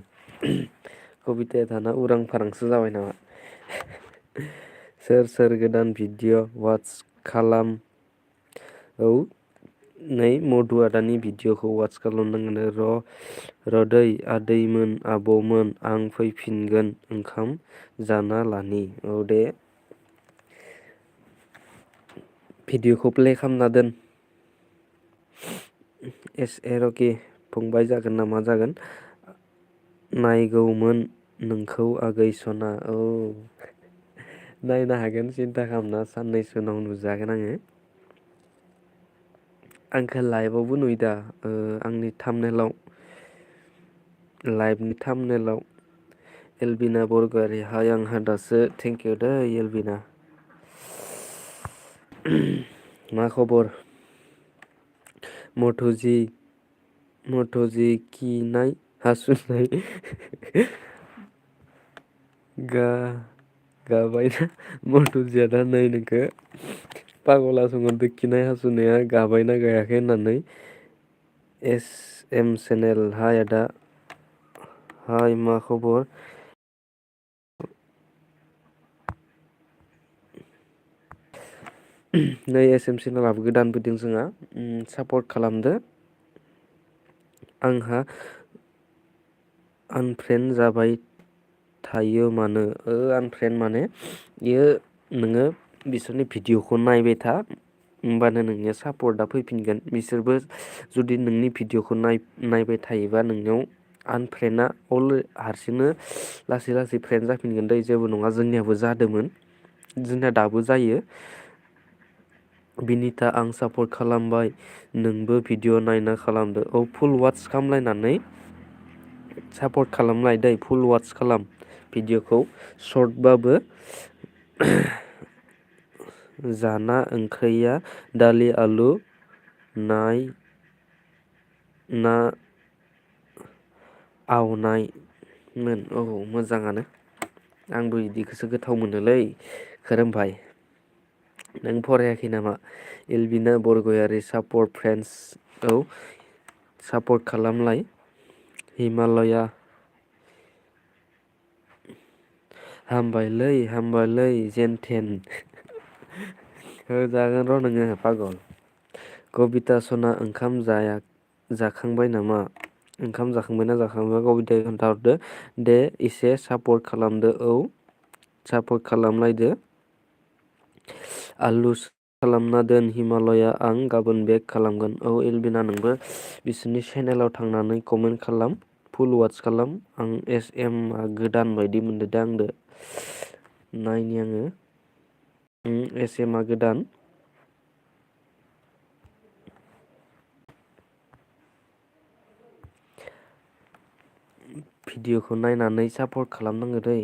कबिथाया दाना उरां फारांसो जाबाय नामा सोर गोदान भिडिअ वाच खालाम औ नै मधु आदानि भिडिअखौ वाच खालामनांगोन र'दै आदैमोन आब'मोन आं फैफिनगोन ओंखाम जाना लानि औ दे भिडिअखौ प्ले खालामना दोन एस ए रकि फंबाय जागोन ना मा जागोन नायगौमोन नोंखौ आगै सना औ नायनो हागोन सिन्था खालामना साननैसो उनाव नुजागोन आङो आंखौ लाइभआवबो नुयो दा आंनि थामनेलाव लाइभनि थामनेलाव एलबिना बरगयारि हाय आंहा दासो थेंकिउ दै एलबिना। मा खबर? मट'जि खिनाय हासुनाय गाबायना मट'जिया दा नै नोंखो पागला सोंहरदो खिनाय हासुनाया गाबायना गायाखै होननानै। एस एम चेनेल हाय आदा हाय मा खबर? नै एस एम चेनेलाबो गोदान फैदों जोंहा सापर्ट खालामदो। आंहा आनफ्रेन्ड जाबाय थायो मानो? आनफ्रेन्ड माने इयो नोङो बिसोरनि भिडिअ'खौ नायबाय था होमबानो नोंनिया सापर्टआ फैफिनगोन। बिसोरबो जुदि नोंनि भिडिअ'खौ नायबाय थायोबा नोंनियाव आनफ्रेन्डआ हारसिंनो लासै लासै फ्रेन्ड जाफिनगोन दै जेबो नङा जोंनियाबो जादोंमोन। जोंना दाबो जायो। बिनिता आं सापर्ट खालामबाय नोंबो भिडिअ नायना खालामदो। औ फुल वाच खालामलायनानै सापर्ट खालामलाय दै फुल वाच खालाम भिडिअ'खौ सर्टबाबो। जाना ओंख्रैया दालि आलु ना आवनायमोन। औ मोजाङानो आंबो बिदिखौसो गोथाव मोनोलै खोरोमभाइ। नों फरायाखै नामा? एलबिना बरगयारि सापर्ट फ्रेन्डस औ सापर्ट खालामलाय। हिमालया हामबायलै जेनथेन होजागोन र' नोङो पागल। कबिता सना ओंखाम जाखांबाय नामा? ओंखाम जाखांबायना जाखांबा कबिताया खोन्थाहरदो दे एसे सापर्ट खालामदो। औ सापर्ट खालामलायदो। आलु खालामना दोन हिमालया आं गाबोन बेक खालामगोन। औ एलबिना नोंबो बिसोरनि चेनेलाव थांनानै कमेन्ट खालाम फुल वाच खालाम। आं एस एम आ गोदान बायदि मोनदो दा आंदो नायनि आङो। एस एम आ गोदान। भिडिअ'खौ नायनानै सापर्ट खालामनांगौ दै।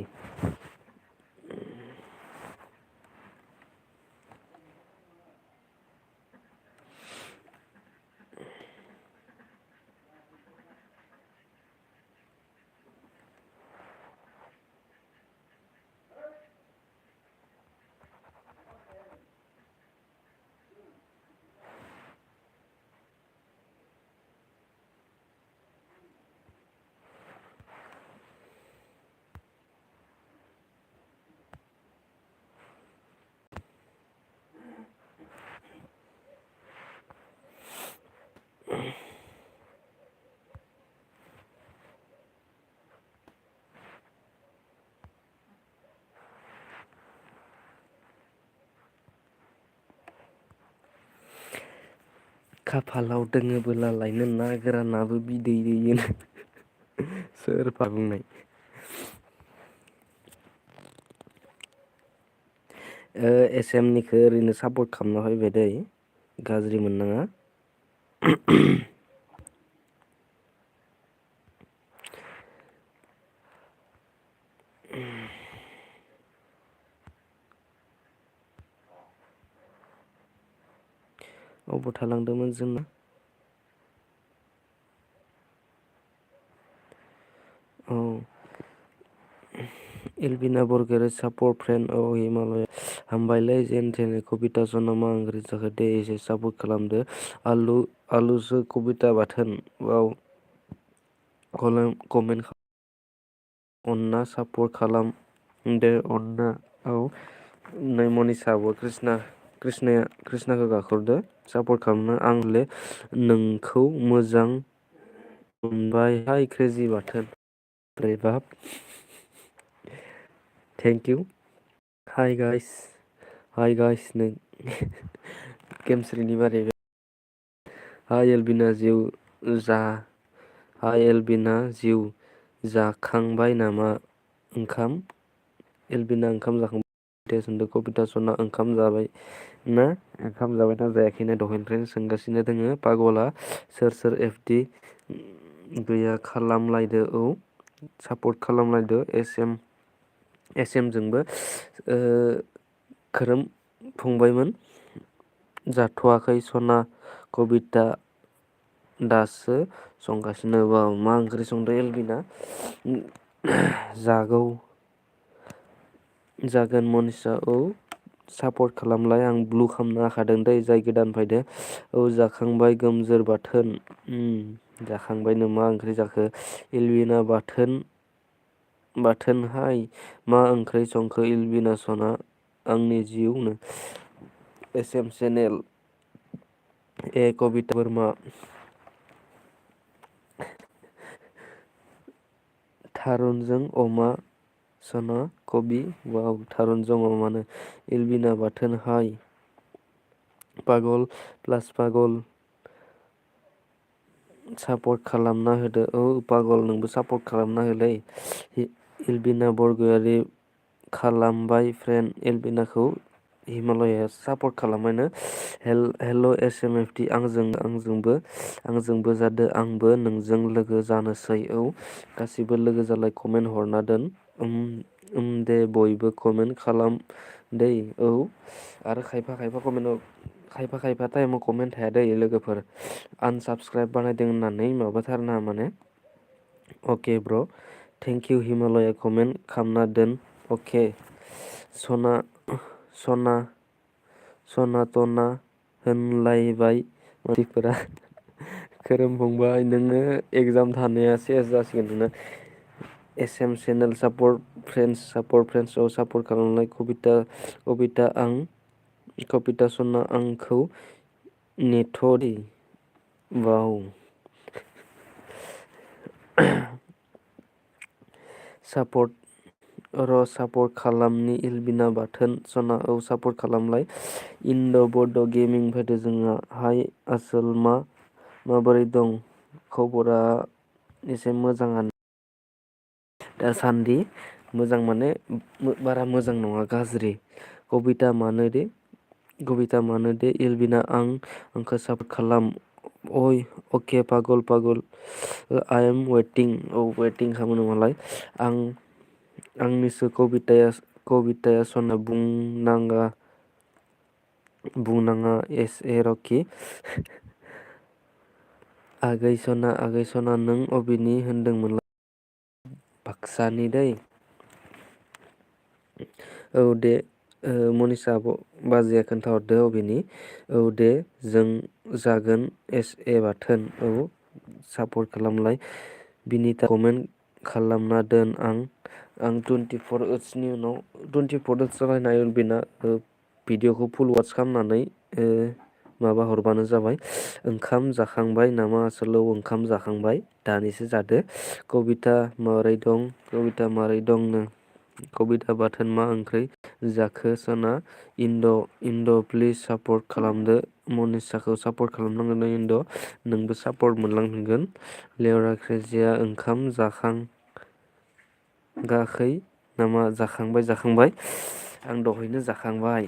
खाफालाव दोङोबोलालायनो ना गोरानाबो बिदै दैयोनो सोरबा बुंनाय। एस एम निखौ ओरैनो सापर्ट खालामना फैबाय दै गाज्रि मोननाङा। अबाव थालांदोंमोन जोंना? औ एलबिना बरगयारि सापर्ट फ्रेन्ड औ हिमालय हामबायलै जेनथेन कबिता सना मा ओंख्रि जाखो दे एसे सापर्ट खालामदो। आलुसो कबिता बाथोन वाव कमेन्ट अन्ना सापर्ट खालामदो अन्ना। औ नै मनिसाबो कृष्णाखौ गाखरदो सापर्ट खालामनो आं हले नोंखौ मोजां मोनबायहाय क्रेजि बाथोन। बाब थेंक इउ। हाय गाइस नों केमस्रिनि बारै हाय एलबिना जिउ जाखांबाय नामा ओंखाम? एलबिना ओंखाम जाखांबाय कबिता सना ओंखाम जाबाय ना? ओंखाम जाबायना जायाखैनो दहायनिफ्रायनो सोंगासिनो दोङो पागला। सोर एफडि गैया खालामलायदो। औ सापर्ट खालामलायदो एस एम जोंबो खोरोम फंबायमोन जाथ'वाखै सना कबिता दासो संगासिनो मा ओंख्रि संदों एलबिना जागौ जागोन मनिसा औ सापर्ट खालामलाय आं ब्लु खालामनो हाखादों दै जाय गोदान फैदो औ जाखांबाय गोमजोर बाथोन जाखांबायनो मा ओंख्रि जाखो इलबिना बाथोनहाय मा ओंख्रि संखो इलबिना सना आंनि जिउनो एस एम चेनेल ए कबिता बोरमा थारुनजों अमा सना कबि वाव थारुनजों अमानो इलबिना बाथोन हाय पागल प्लास पागल सापर्ट खालामना होदो औ पागल नोंबो सापर्ट खालामना होलै इलबिना बरगयारि खालामबाय फ्रेन्ड एलबिनाखौ हिमालया सापर्ट खालामबायनो हेल' एस एम एफ टि आंजोंबो जादो आंबो नोंजों लोगो जानोसै औ गासिबो लोगो जालाय कमेन्ट हरना दोन दे बयबो कमेन्ट खालाम दै औ आरो खायफा टाइमाव कमेन्ट थाया दै लोगोफोर आनसाबसक्राइब बानायदों होननानै माबाथारनाङा माने अके ब्र थेंक इउ हिमालया कमेन्ट खामना दोन अके सना सना सनातना होनलायबाय मानसिफोरा खोरोम फंबाय नोङो एगजाम थानाया सेस जासिगोन नोंना एस एम चेनेल सापर्ट खालामनाय कबिता सना आंखौ नेथ' वाव सापर्ट खालामनि इलबिना बाथोन सना औ सापर्ट खालामलाय इन्द' बड' गेमिं फैदो जोंहा हाय आसोल माबोरै दं खबरा एसे मोजाङानो दासान्दि मोजां माने बारा मोजां नङा गाज्रि कबिता मानो दे इलबिना आंखौ सापर्ट खालाम अय अके पागल आइ एम वेटिं औ वेटिं खालामो नोमालाय आंनिसो कबिताया सना बुंनाङा एस ए रकि आगै सना नों अबेनि होनदोंमोनलाय बाक्सानि दै औ दे मनिसा बाजैया खोन्थाहरदो अबेनि औ दे जों जागोन एस ए बाथोन औ सापर्ट खालामलाय बिनिता कमेन्ट खालामना दोन आं 24 आवार्सनि उनाव 24 आवार्स जालायनाय बेना भिडिअखौ फुल वाच खालामनानै माबा हरबानो जाबाय ओंखाम जाखांबाय नामा आसोलाव ओंखाम जाखांबाय दानिसो जादो कबिता मारै दंनो कबिता बाथोन मा ओंख्रि जाखो सना इन्द' प्लिज सापर्ट खालामदो मनिसाखौ सापर्ट खालामनांगोन इन्द' नोंबो सापर्ट मोनलांगोन लेवरा क्रेजिया ओंखाम जाखांगाखै नामा जाखांबाय आं दहायनो जाखांबाय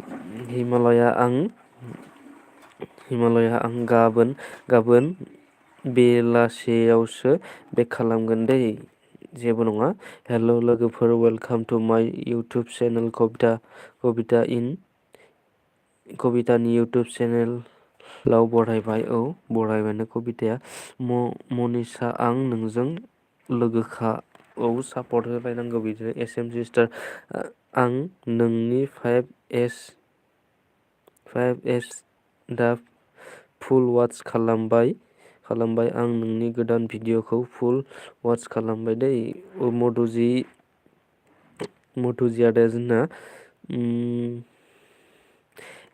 हिमालया आं गाबोन बेलासेयावसो बेक खालामगोन दै जेबो नङा हेल' लोगोफोर वेलकाम टु माय इउटुब चेनेल कबितानि इउटुब चेनेलाव बरायबायनो कबिताया मनिसा आं नोंजों लोगोखा औ सापर्ट होलायनांगौ बिदिनो एस एम सिस्टार आं नोंनि 5S दा फुल वाच खालामबाय आं नोंनि गोदान भिडिअखौ फुल वाच खालामबाय दै मधुजि आदाया जोंना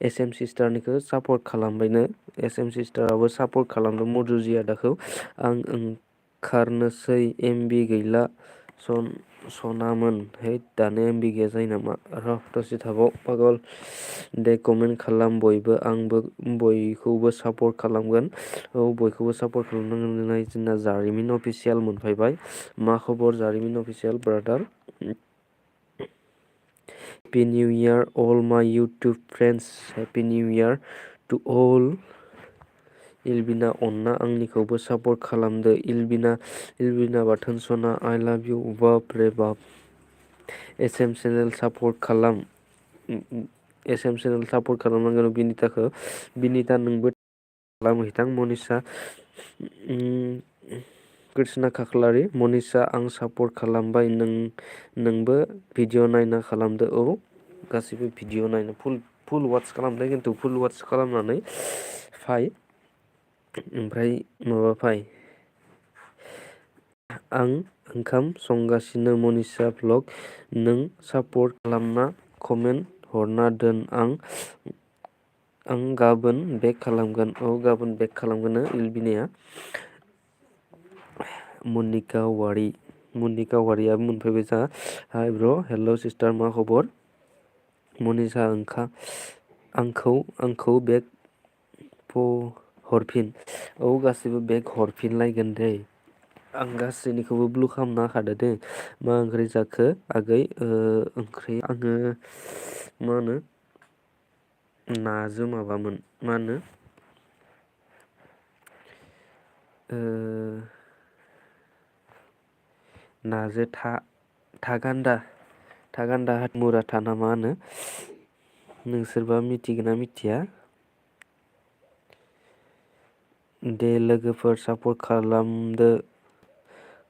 एस एम सिस्टारनिखौ सापर्ट खालामबायनो एस एम सिस्टाराबो सापर्ट खालामदों मधुजि आदाखौ आं ओंखारनोसै एमबि गैला सनामोन दानो एमबि गैया जायो नामा र' दसे थाबाव पागल दे कमेन्ट खालाम बयबो आंबो बयखौबो सापर्ट खालामगोन औ बयखौबो सापर्ट खालामनानै जोंना जारिमिन अफिसियेल मोनफैबाय मा खबर जारिमिन official brother happy new year all my YouTube friends happy new year to all इलबिना अनना आंनिखौबो सापर्ट खालामदो। इलबिना बाथोन सना आइ लाभ इउ बाप रे बाप। एसएम चेनेल सापर्ट खालाम। एसएम चेनेल सापर्ट खालामनांगोन बिनिताखौ। बिनिता नोंबो खालामहैथां मनिसा कृष्णा खाख्लारि मनिसा आं सापर्ट खालामबाय नोंबो भिडिअ नायना खालामदो। औ गासैबो भिडिअ नायनो फुल वाट्स खालामदो खिन्थु फुल वाट्स खालामनानै फाय ओमफ्राय माबा फाय आं ओंखाम संगासिनो मनिसा भ्लग नों सापर्ट खालामना कमेन्ट हरना दोन आं गाबोन बेक खालामगोन। औ गाबोन बेक खालामगोन इलबिनाया। मनिका वारियाबो मोनफैबाय जोंहा। हाय ब्र' हेल' सिस्टार मा खबर? मनिसा आंखौ बेक हरफिन। औ गासैबो बेक हरफिनलायगोन दै। आं गासैनिखौबो ब्लु खालामना होखादो दे। मा ओंख्रि जाखो आगै? ओंख्रि आङो मा होनो नाजों माबामोन मा होनो नाजों थागान्दा हाथमुराथा ना मा होनो नोंसोरबा मिथिगोन ना मिथिया? दे लोगोफोर सापर्ट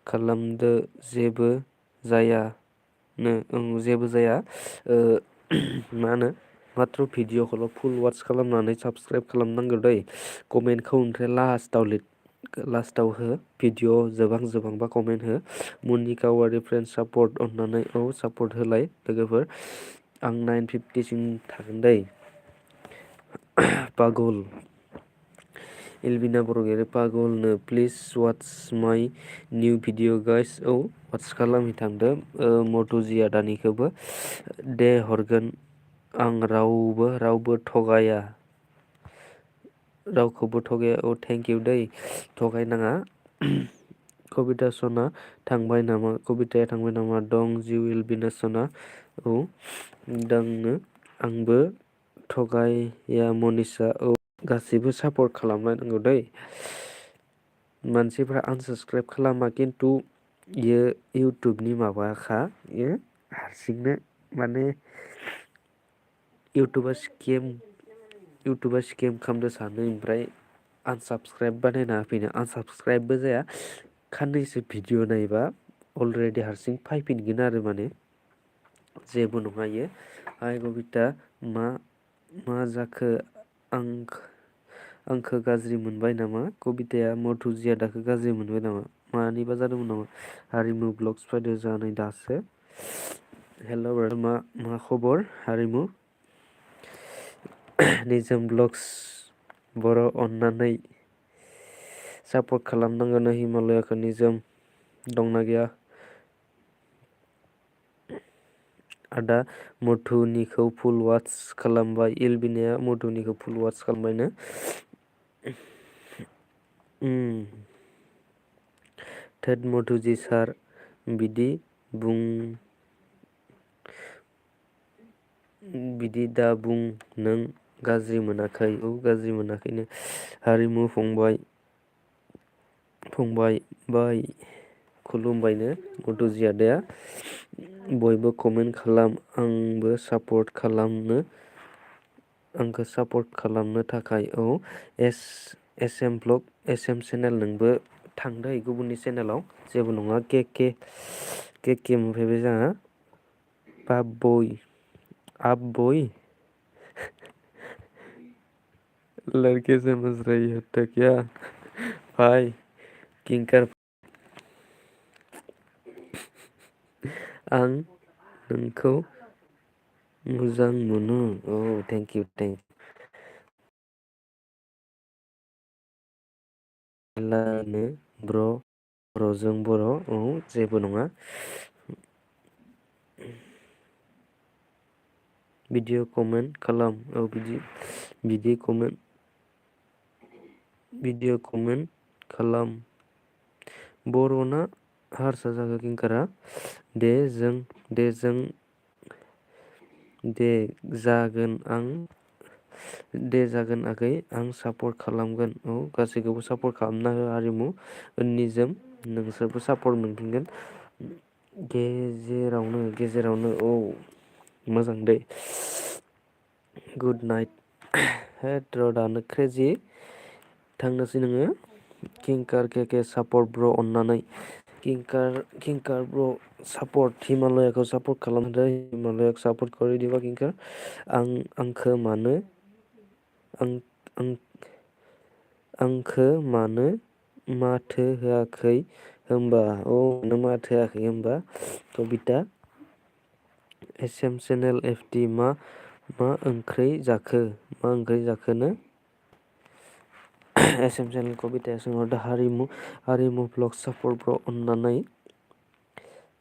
खालामदो जेबो जायानो जेबो जाया। मा होनो माथ्र भिडिअखौल' फुल वाट्स खालामनानै साबसक्राइब खालामनांगौ दै। कमेन्टखौ ओमफ्राय लास्टाव हो। भिडिअ जोबहांबा कमेन्ट हो। मनिका वारि फ्रेन्ड सापर्ट अननानै औ सापर्ट होलाय लोगोफोर। आं 950सिम थागोन दै। पागल इलबिना बरगयारि पागलनो प्लिज वाट्स माइ निउ भिडिअ गाइस। औ वाट्स खालामहैथांदो मटुजि आदानिखौबो। दे हरगोन आं रावबो थगाया। रावखौबो थगाया। औ थेंक इउ दै थगायनाङा। कबिता सना थांबाय नामा? कबिताया थांबाय नामा? दं जिउ इलबिना सना। औ दोंनो आंबो थगाया मनिसा। औ गासैबो सापर्ट खालामलायनांगौ दै। मानसिफ्रा आनसाबसक्राइब खालामा खिन्थु इयो इउटुबनि माबाखा इयो हारसिंनो माने इउटुबा स्केम खालामनो सानो ओमफ्राय आनसाबसक्राइब बानायना होफैनो आनसाबसक्राइबबो जाया। खाननैसो भिडिअ नायबा अलरेडि हारसिं फैफिनगोन आरो माने जेबो नङा इयो। हाय कबिता मा जाखो आंखो गाज्रि मोनबाय नामा? कबिताया मधुजि आदाखौ गाज्रि मोनबाय नामा? मानिबा जादोंमोन नामा? हारिमु ब्लग्स फैदो जोंहा नै दासो। हेल' ब्रादार मा खबर? हारिमु निजोम ब्लग्स बर' अननानै सापर्ट खालामनांगोन हिमालयाखौ। निजोम दंना गैया? आदा मधुनिखौ फुल वाट्स खालामबाय। इलबिनाया मधुनिखौ फुल वाट्स खालामबायनो। थोद मधुजि सार बिदि दा बुं नों गाज्रि मोनाखै। औ गाज्रि मोनाखैनो। हारिमु फंबाय बाय खुलुमबायनो मधुजि आदाया। बयबो कमेन्ट खालाम आंखौ सापर्ट खालामनो थाखाय। औ S M blog S M channel नोंबो थांदै गुबुननि चेनेलाव जेबो नङा। के मोनफैबाय जोंहा। आप बय लड़के समझ रही हो तो क्या भाई किंकर आं नोंखौ मोजां मोनो। औ थेंक इउ बर'जों बर' औ जेबो नङा। भिडिअ कमेन्ट खालाम। औ बिदि कमेन्ट खालाम। बर'ना हारसा जाखो किंकारा? दे जागोन दे जागोन आगै आं सापर्ट खालामगोन। औ गासैखौबो सापर्ट खालामना हो हारिमु निजोम नोंसोरबो सापर्ट मोनफिनगोन। गेजेरावनो औ मोजां दे। गुड नाइट हेड र' दानो क्रेजि थांनोसै नोङो किंकार के सापर्ट ब्र' अननानै किंकार ब्र' सापर्ट हिमालयाखौ सापर्ट खालामदो हिमालयाखौ सापर्ट खालामदिबा किंकार आंखो मानो आं आं आंखो मानो माथो होआखै होमबा औ मानो माथो होआखै होमबा कबिता एस एम चेनेल एफटि मा ओंख्रै जाखोनो एस एम चेनेल कबिताया सोंहरदो हारिमु ब्लग सापर्ट ब्र' अननानै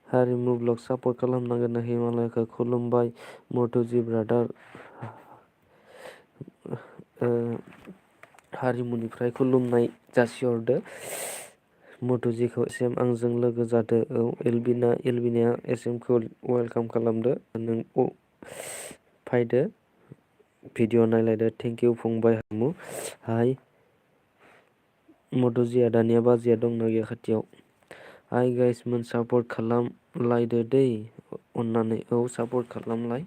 हारिमु ब्लग सापर्ट खालामनांगोन हिमालयखौ खुलुमबाय मधुजि ब्रादार हारिमुनिफ्राय खुलुमनाय जासिहरदो मधुजिखौ एसेम आंजों लोगो जादो औ एलबिनाया एसेमखौ वेलकाम खालामदो नों फायदो भिडिअ नायलायदो थेंक इउ फंबाय हारिमु हाय मधुजिया दानिया बाजैया दंना गैया खाथियाव हाय गाइसमोन सापर्ट खालामलायदो दै अननानै औ सापर्ट खालामलाय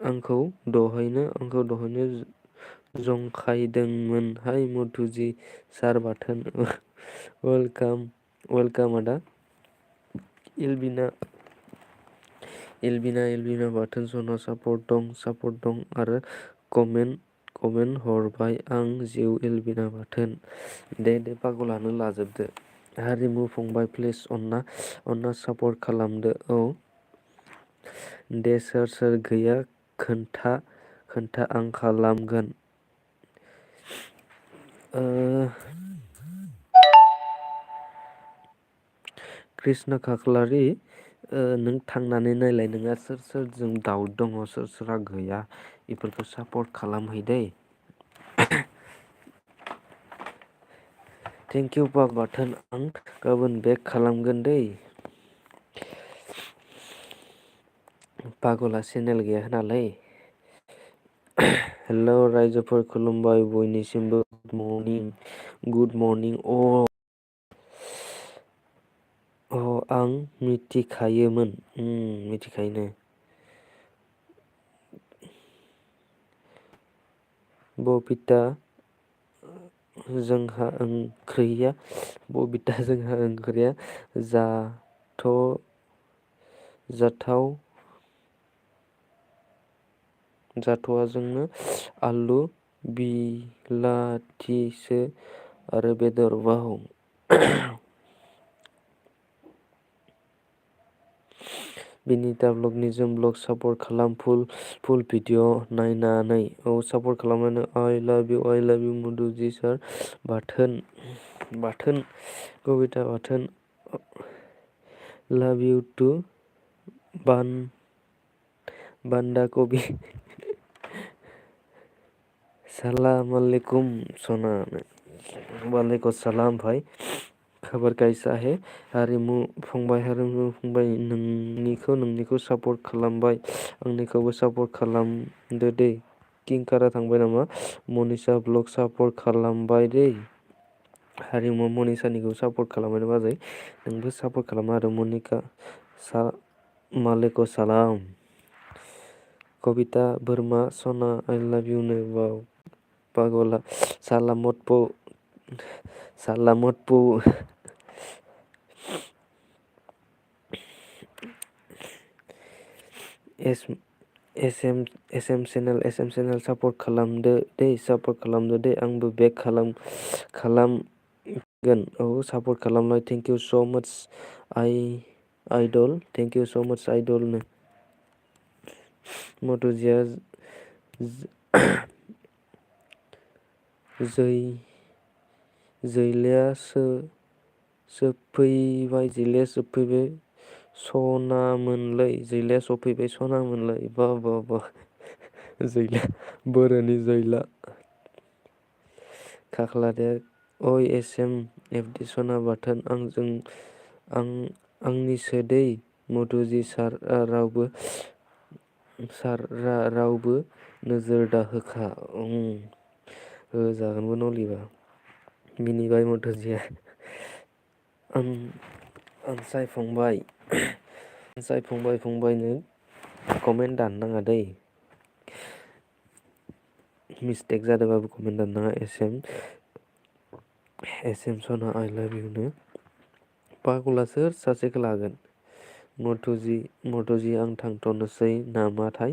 आंखौ दहायनो जंखायदोंमोनहाय मधुजि सार बाथोन वेलकाम आदा इलबिना बाथोन सना सापर्ट दं आरो कमेन्ट हरबाय आं जिउ इलबिना बाथोन दे पागलानो लाजोबदो हारिमु फंबाय प्लिज अन्ना सापर्ट खालामदो औ दे सोर गैया खोन्था आं खालामगोन कृष्ण खाख्लारि नों थांनानै नायलाय नोंहा सोरजों दाउट दङ सोरहा गैया बेफोरखौ सापर्ट खालामहै दै थेंक इउ पाग बाथोन आं गाबोन बेक खालामगोन दै पागला चेनेल गैया नालाय हेल' रायजोफोर खुलुमबाय बयनिसिमबो गुड मर्निं आं मिथिखायोनो बबिता जोंहा ओंख्रिया जाथ'वा जोंनो आलु बिलाथिसो आरो बेदर वाव बिनिता ब्लग निजोम ब्लग सापर्ट खालाम फुल भिडिअ नायनानै औ सापर्ट खालामनानै आइ लाभ इउ मधुजि सार बाथोन कबिता बाथोन लाभ इउ टु बान्दा कबि सलामकुम सना वालेकुम सलाम भाई खबर कैसा है हारिमु फंबाय नोंनिखौ सापर्ट खालामबाय आंनिखौबो सापर्ट खालामदो दै किंकारा थांबाय नामा मनिषा ब्लग सापर्ट खालामबाय दै हारिमु मनिषानिखौ सापर्ट खालामबाय बाजै नोंबो सापर्ट खालामो आरो मनिका मालेकुम सालाम कबिता बोरमा सना आइ लाभ इउ नो वाव पागला सालामत पु एस एम चेनेल सापर्ट खालामदो दै आंबो बेक खालामगोन औ सापर्ट खालामनाय थेंक इउ स' माच आइडल थेंक इउ स' माच आइडलनो मधुजिया जैलाया सफैबाय सनामोनलै बा जैला बर'नि जैला खाख्लारिया ओइ एस एम एफडि सना बाथोन आंनिसो दै मधुजि सार सार रावबो नोजोर दा होखा होजागोनबो नलिबा मिनिबाय मधुजिया आनसाय फंबाय फंबायनो कमेन्ट दान नाङा दै मिस्टेक जादोंबाबो कमेन्ट दान नाङा एस एम सना आइ लाभ इउ नो पागला सोर सासेखौ लागोन मधुजि आं थांथ'नोसै नामाथाय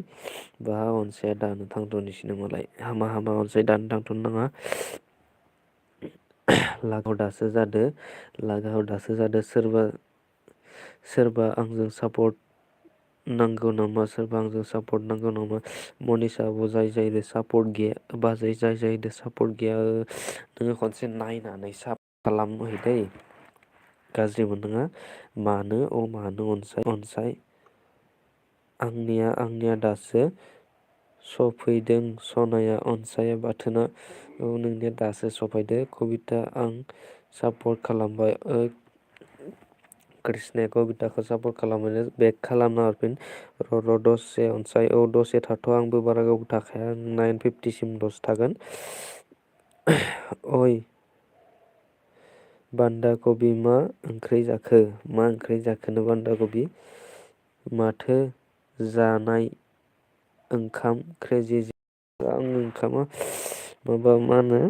बा अनसाया दानो थांथ'नोसै नामालाय हामा अनसाय दानो थांथ'नो नाङा लागाव दासो जादो सोरबा आंजों सापर्ट नांगौ नामा मनिसाबो जाय सापर्ट गैया नोङो खनसे नायनानै खालामहै दै गाज्रि मोननाङा मानो अनसाय आंनिया दासो सफैदों सनाया अनसाया बाथोना नोंनिया दासो सफैदो कबिता आं सापर्ट खालामबाय कृष्णाया कबिताखौ सापर्ट खालामनो बेक खालामना हरफिन र' दसे अनसाय दसे थाथ' आंबो बारा गोबाव थाखाया 9:50 सिमल'सो थागोन ओइ बान्दा कबि मा ओंख्रि जाखोनो बान्दा कबि माथो जानाय ओंखाम आं ओंखामा माबा मा होनो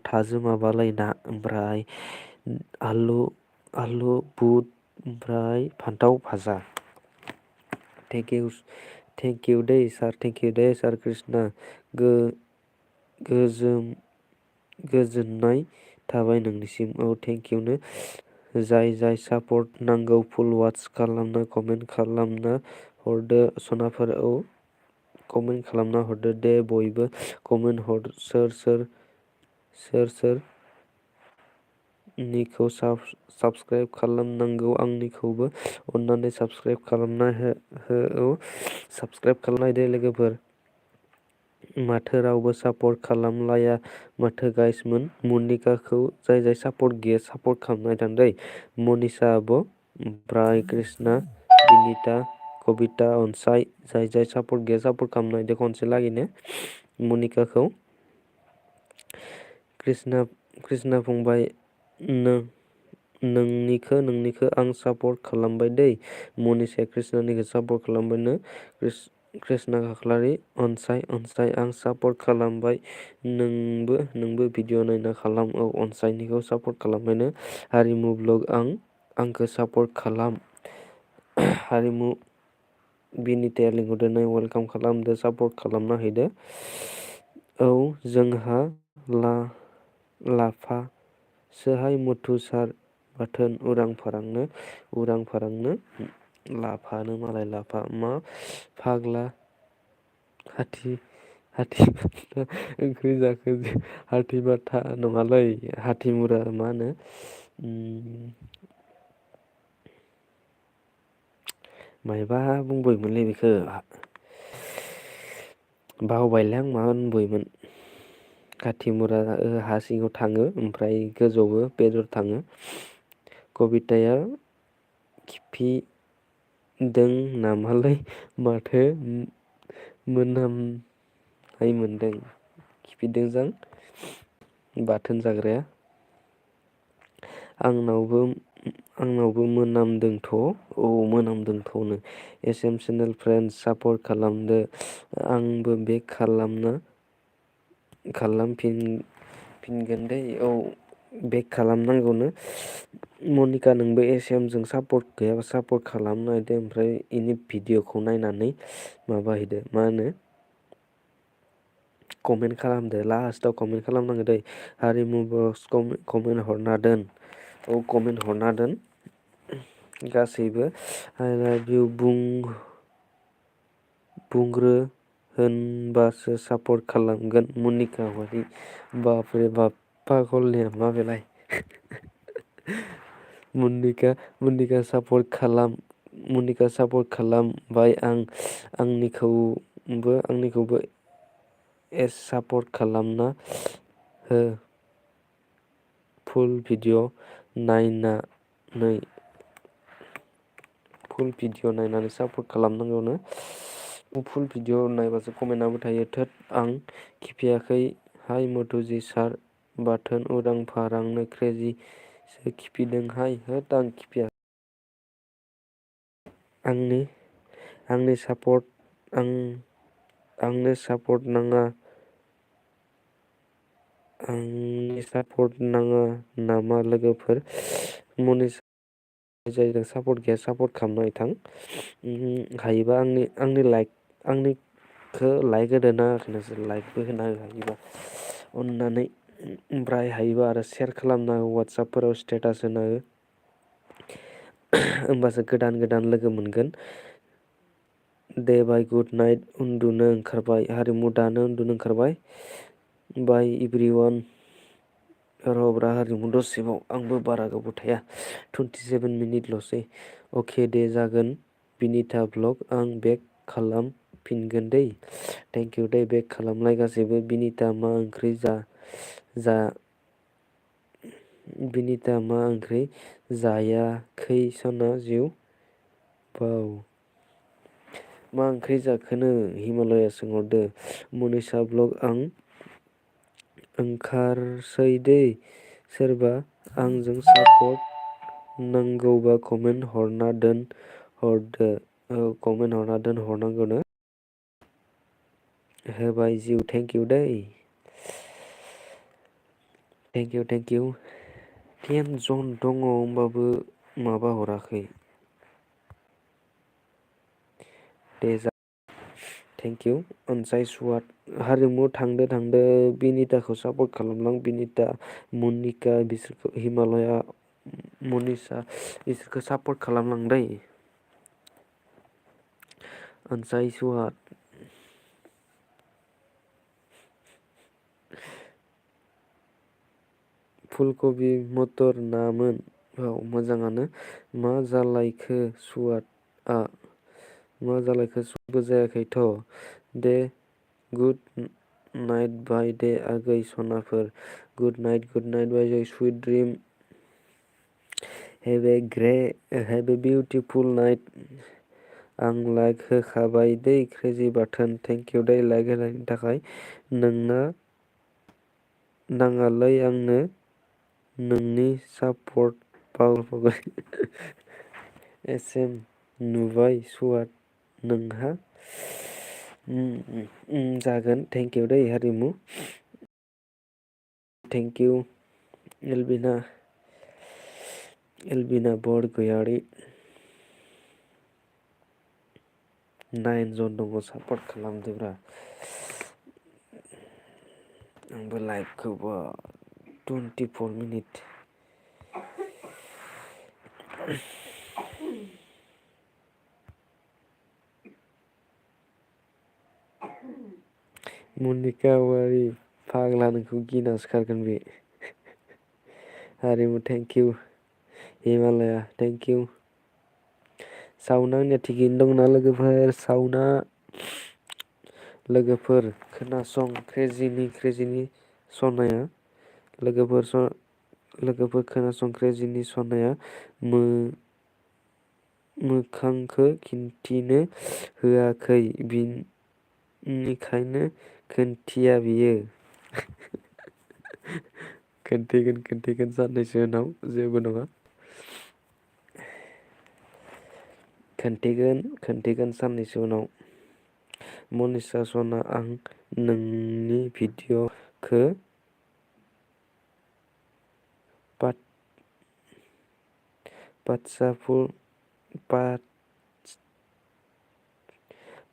थाजो माबालाय ना ओमफ्राय आलु बुट ओमफ्राय फान्थाव भाजा थेंक इउ दै सार कृष्णा गोजोननाय थाबाय नोंनिसिम थेंक इउ जाय सापर्ट नांगौ फुल वाच खालामना कमेन्ट खालामना हरदो सनाफोर कमेन्ट खालामना हरदो दे बयबो कमेन्ट हर सोर निखौ साबसक्राइब खालामनांगौ आंनिखौबो अन्नानै साबसक्राइब खालामना हो साबसक्राइब खालामनायदो लोगोफोर माथो रावबो सापर्ट खालामलाया माथो गाइस मनिकाखौ जाय सापर्ट गैया सापर्ट खालामनायथां दै मनिसा आब' ओमफ्राय कृष्णा बिनिता कबिता अनसाय जाय सापर्ट गैया सापर्ट खालामनायदो खनसे लागैनो मनिकाखौ कृष्णा फंबाय नोंनिखो आं सापर्ट खालामबाय दै मनिसाया कृष्णानिखौ सापर्ट खालामबायनो कृष्णा खाख्लारि अनसाय आं सापर्ट खालामबाय नोंबो भिडिअ नायना खालाम अनसायनिखौ सापर्ट खालामबायनो हारिमु ब्लग आंखौ सापर्ट खालाम हारिमु बिनिताया लिंहरदो वेलकाम खालामदो सापर्ट खालामना हैदो जोंहा लाफासोहाय मुथु सार बाथोन उरां फारांनो लाफानो मालाय लाफा मा फाग्ला हाथि ओंख्रि जाखो हाथिबाथा नङालै हाथिमुरा मा होनो मायबा बुंबायमोनलै बेखौ बावबायलै आं मा होनबोयमोन खाथिमुरा हा सिङाव थाङो ओमफ्राय गोजौआवबो बेदर थाङो कबिताया खिफिदों नामालै माथो मोनामनाय मोनदों खिफिदों जां बाथोन जाग्राया आंनावबो मोनामदोंथ'नो S M channel friend support खालामदो आंबो बेक खालामफिनगोन दै बेक खालामनांगौनो मनिका नोंबो एस एम जों सापर्ट गैयाबा सापर्ट खालामना होदो ओमफ्राय इनि भिडिअखौ नायनानै माबाहैदो मा होनो कमेन्ट खालामदो लास्टाव कमेन्ट खालामनांगौ दै हारिमु बक्स कमेन्ट हरना दोन कमेन्ट हरना दोन गासैबो आइ लाभ इउ बुंग्रो होनबासो सापर्ट खालामगोन मनिका औवारि बापरे बाप पागलनिया मा बेलाय मनिका सापर्ट खालामबाय आंनिखौबो सापर्ट खालामना हो फुल भिडिअ नायनानै फुल भिडिअ नायनानै सापर्ट खालामनांगौनो। फुल भिडिअ नायबासो कमेन्टआबो थायो। थोद आं खिफियाखै हाय मधुजि सार बाथोन उरां फारांनो क्रेजिसो खिफिदोंहाय। होद आं खिफिया। आंनि आंनि सापर्ट आं आंनो सापर्ट नाङा आंनि सापर्ट नाङा नामा लोगोफोर? मनिसा जायजों सापर्ट गैया सापर्ट खालामनाय थां। हायोबा आंनि आंनिखौ लाइक होदो ना होआखै नोंसोर? लाइकबो होना हो हायोबा अननानै। ओमफ्राय हायोबा आरो सेयार खालामना हो वाट्सआपफोराव स्टेटास होना हो। होमबासो गोदान गोदान लोगो मोनगोन। दे बाय गुड नाइट उन्दुनो ओंखारबाय हारिमु दानो उन्दुनो ओंखारबाय। बाय एभ्रिवान। रब्रा हारिमु दसेबाव आंबो बारा गोबाव थाया 27 मिनिटल'सै। अके दे जागोन बिनिता ब्लग आं बेक खालामफिनगोन दै। थेंक इउ दे बेक खालामलाय गासैबो। बिनिता मा ओंख्रि बिनिता मा ओंख्रि जायाखै सना जिउ? बाव मा ओंख्रि जाखोनो हिमालया सोंहरदो। मनिसा ब्लग आं ओंखारसै दै सोरबा आंजों सापर्ट नांगौबा कमेन्ट हरना दोन हरदो। औ कमेन्ट हरना दोन हरनांगौनो। होबाय जिउ थेंक इउ दै। Thank you thank U. 10 जन दङ होमबाबो माबा हराखै। दे जा थेंक इउ अनसाय सुवाद। हारिमु थांदो थांदो बिनिताखौ सापर्ट खालामलां। बिनिता मनिका बिसोरखौ हिमालया मनिसा बिसोरखौ सापर्ट खालामलां दै। अनसाय सुहाद। फुलकबि मटर नामोन। औ मोजाङानो। मा जालायखो सुवादआ? मा जालायखो सुवादबो जायाखैथ'। दे गुड नाइट बाय दे आगै सनाफोर। Good night bye sweet dream. Have a beautiful night. आं लाइक होखाबाय दै क्रेजि बाथोन। थेंक इउ दै लाइक होनायनि थाखाय। नोंना नाङालै आंनो नोंनि सापर्ट बावगारबाय। एसेम नुबाय सुवाद नोंहा। जागोन थेंक इउ दै हारिमु। थेंक इउ एलबिना बरगयारि। 9 जन दङ सापर्ट खालामदोब्रा। आंबो लाइभखौबो 24 मिनिट। मनिका औवारि फाग्ला नोंखौ गिनासो खारगोन बे। हारिमु thank you. Himalaya thank you. Sound आंनिया थिगैनो दंना लोगोफोर? साउन्डआ लोगोफोर खोनासं क्रेजिनि सनाया लोगोफोर खोनासं क्रेजिनि सनाया मोखांखो खिन्थिनो होआखै बिनिखायनो खोन्थिया बियो। खोन्थिगोन साननैसो उनाव जेबो नङा। खोन्थिगोन साननैसो उनाव। मनिसा सना आं नोंनि भिडिअ'खो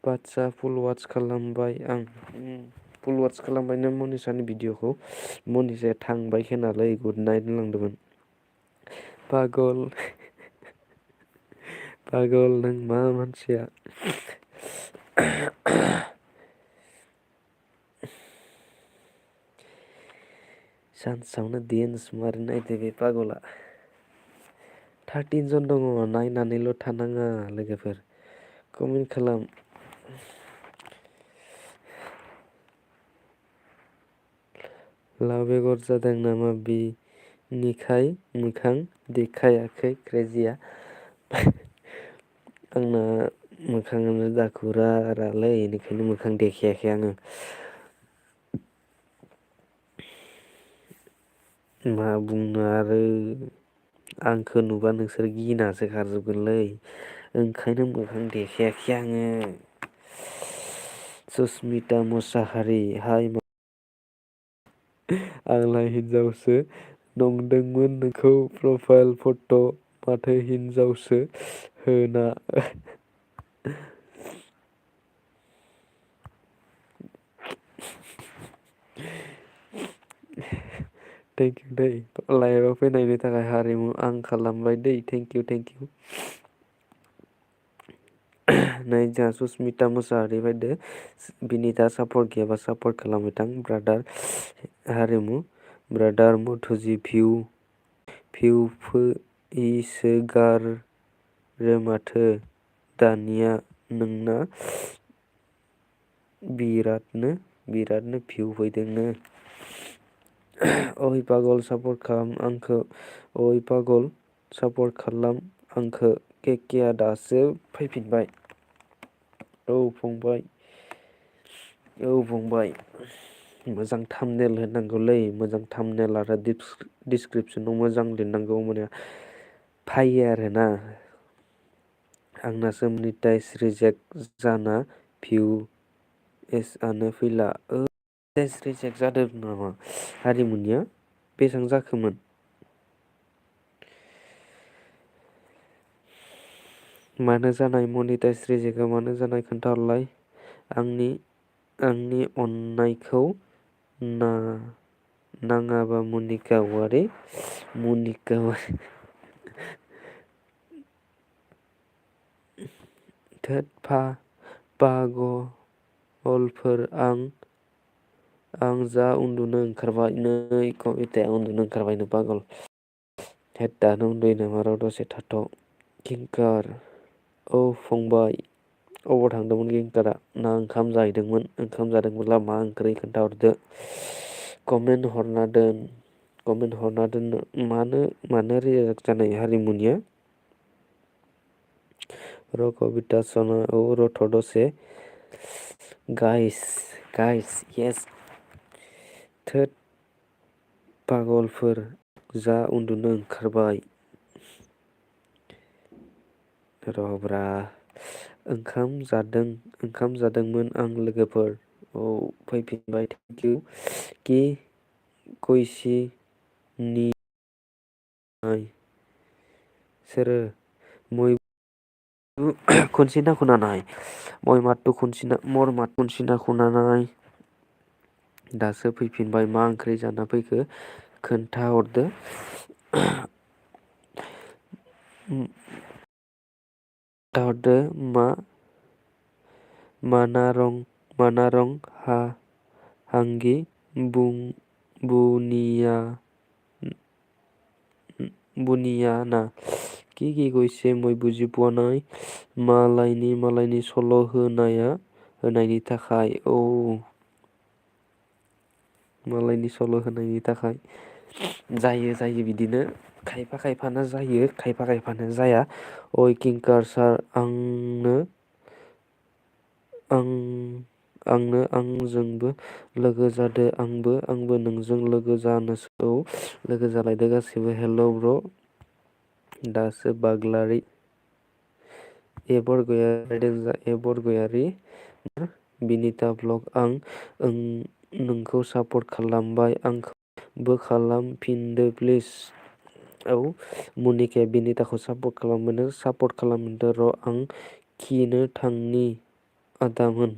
बादसा फुल वाच खालामबाय आं। फुल वाच खालामबाय नों मनिसानि भिडिअ'खौ? मनिसाया थांबाय खोनालै गुड नाइट होनलांदोंमोन। पागल नों मा मानसिया। सानसेयावनो डेन्स मारि नायदो बे पागला। 13 जन दङ नायनानैल' थानाङा लोगोफोर कमेन्ट खालाम। लाव बेगर जादों नामा बिनिखाय मोखां देखायाखै क्रेजिया। आंना मोखाङानो दाखुरारालै बेनिखायनो मोखां देखायाखै आङो। मा बुंनो आरो आंखौ नुबा नोंसोर गिनासो खारजोबगोनलै ओंखायनो मोखां देखायाखै आङो। सुसमिता मुसाहारि हाय आंलाय हिनजावसो नंदोंमोन नोंखौ प्रफाइल फट' माथो हिनजावसो होना थेंकिउ दै लाइभआव फैनायनि थाखाय हारिमु आं खालामबाय दै थेंकिउ थेंकिउ। नै जोंहा सुसमिता मुसाहारि बायदो बिनिथा सापर्ट गैयाबा सापर्ट खालामबिथां ब्रादार हारिमु ब्रादार मधुजि भिउ फैसोगारो माथो दानिया नोंना बिरादनो भिउ फैदोंनो। ओइ पागल सापर्ट खालाम आंखो ओइ पागल सापर्ट खालाम आंखो केकेआ दासो फैफिनबाय। औ फंबाय मोजां थामनेल होनांगौलै मोजां थामनेल आरो डिसक्रिपसनाव मोजां लिरनांगौ होमबानिया फायो आरोना। आंनासो मनिटाइज रिजेक्ट जाना भिउएसआनो फैला रिजेक्ट जादों नामा हारिमुनिया बेसेबां जाखोमोन? मानो जानाय मनिटाइज रेजेक्टआ मानो जानाय खोन्थाहरलाय आंनि अननायखौ नाङाबा मनिका औवारि थोद पागलफोर आं जा उन्दुनो ओंखारबाय नै कबिथाया उन्दुनो ओंखारबायनो पागल हेद दानो उन्दुयो नामा र' दसे थाथ' किंकार औ फंबाय अबाव थांदोंमोन किंकारा ना ओंखाम जाहैदोंमोन ओंखाम जादोंमोनब्ला मा ओंख्रि खोन्थाहरदो कमेन्ट हरना दोन मानो रिजेक्ट जानाय हारिमुनिया र कबिथा सना औ रथ' दसे गाइस येस थोद पागलफोर जा उन्दुनो ओंखारबाय रब्रा ओंखाम जादोंमोन आं लोगोफोर औ फैफिनबाय थेंकिउ कि कैसी नीनाय सोरो खनसिना खनानाय मय माथो खनसिना खनानाय दासो फैफिनबाय मा ओंख्रि जाना फैखो खोन्थाहरदो मानारं हांगि बुनियाना कि কৈছে মই बुजि পোৱা নাই मालायनि सल' होनायनि थाखाय मालायनि सल' होनायनि थाखाय जायो बिदिनो खायफाना जायो खायफाना जाया अइ किंकार सार आंनो आंजोंबो लोगो जादो आंबो नोंजों लोगो जानोसौ लोगो जालायदो गासैबो हेल' ब्र' दासो बाग्लारि ए बरगयारि बिनिता ब्लग आं नोंखौ सापर्ट खालामबाय आंखौबो खालामफिनदो प्लिज औ मनिकाया बिनिताखौ सापर्ट खालामदो र' आं खिनो थांनि आदामोन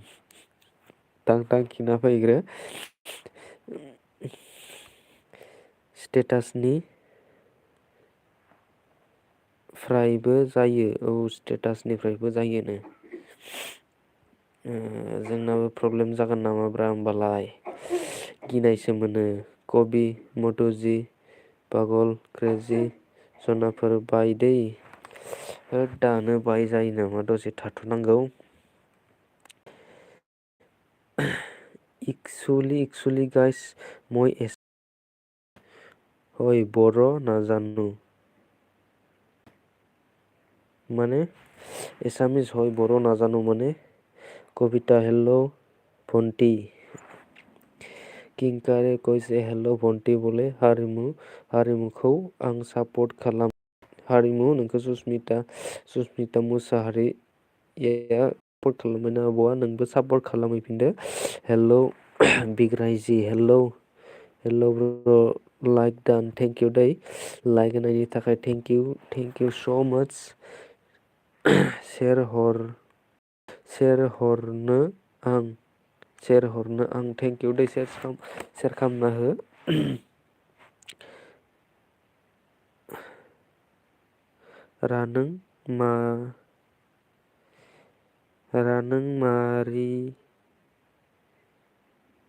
थां खिना फैग्रो स्टेटासनि फ्रायबो जायो औ स्टेटासनिफ्रायबो जायोनो जोंनाबो प्रब्लेम जागोन नामाब्रा होमबालाय गिनायसो मोनो कबि मधुजि पागल क्रेजि सनाफोर बाय दै दानो बाय जायो नामा दसे थाथ'नांगौ एक्सुलि गाइस মই হয় বড় নাজানো माने एसामिस হয় बर' नाजानो माने कविता हेलौ भन्टी किंकारे কৈছে हेलौ भन्टी बोले हारिमुखौ आं सापर्ट खालाम हारिमु नोंखौ सुस्मिता मुसाहारिया सापर्ट खालामनो आब'आ नोंबो सापर्ट खालामहैफिनदो हेलौ बिग्रायजि हेलौ ब्र लाइक डान थेंक इउ दै लाइक होनायनि थाखाय थेंक इउ स माच शेर हरनो आं थेंक इउ दै शेर खालामना हो रानों मारि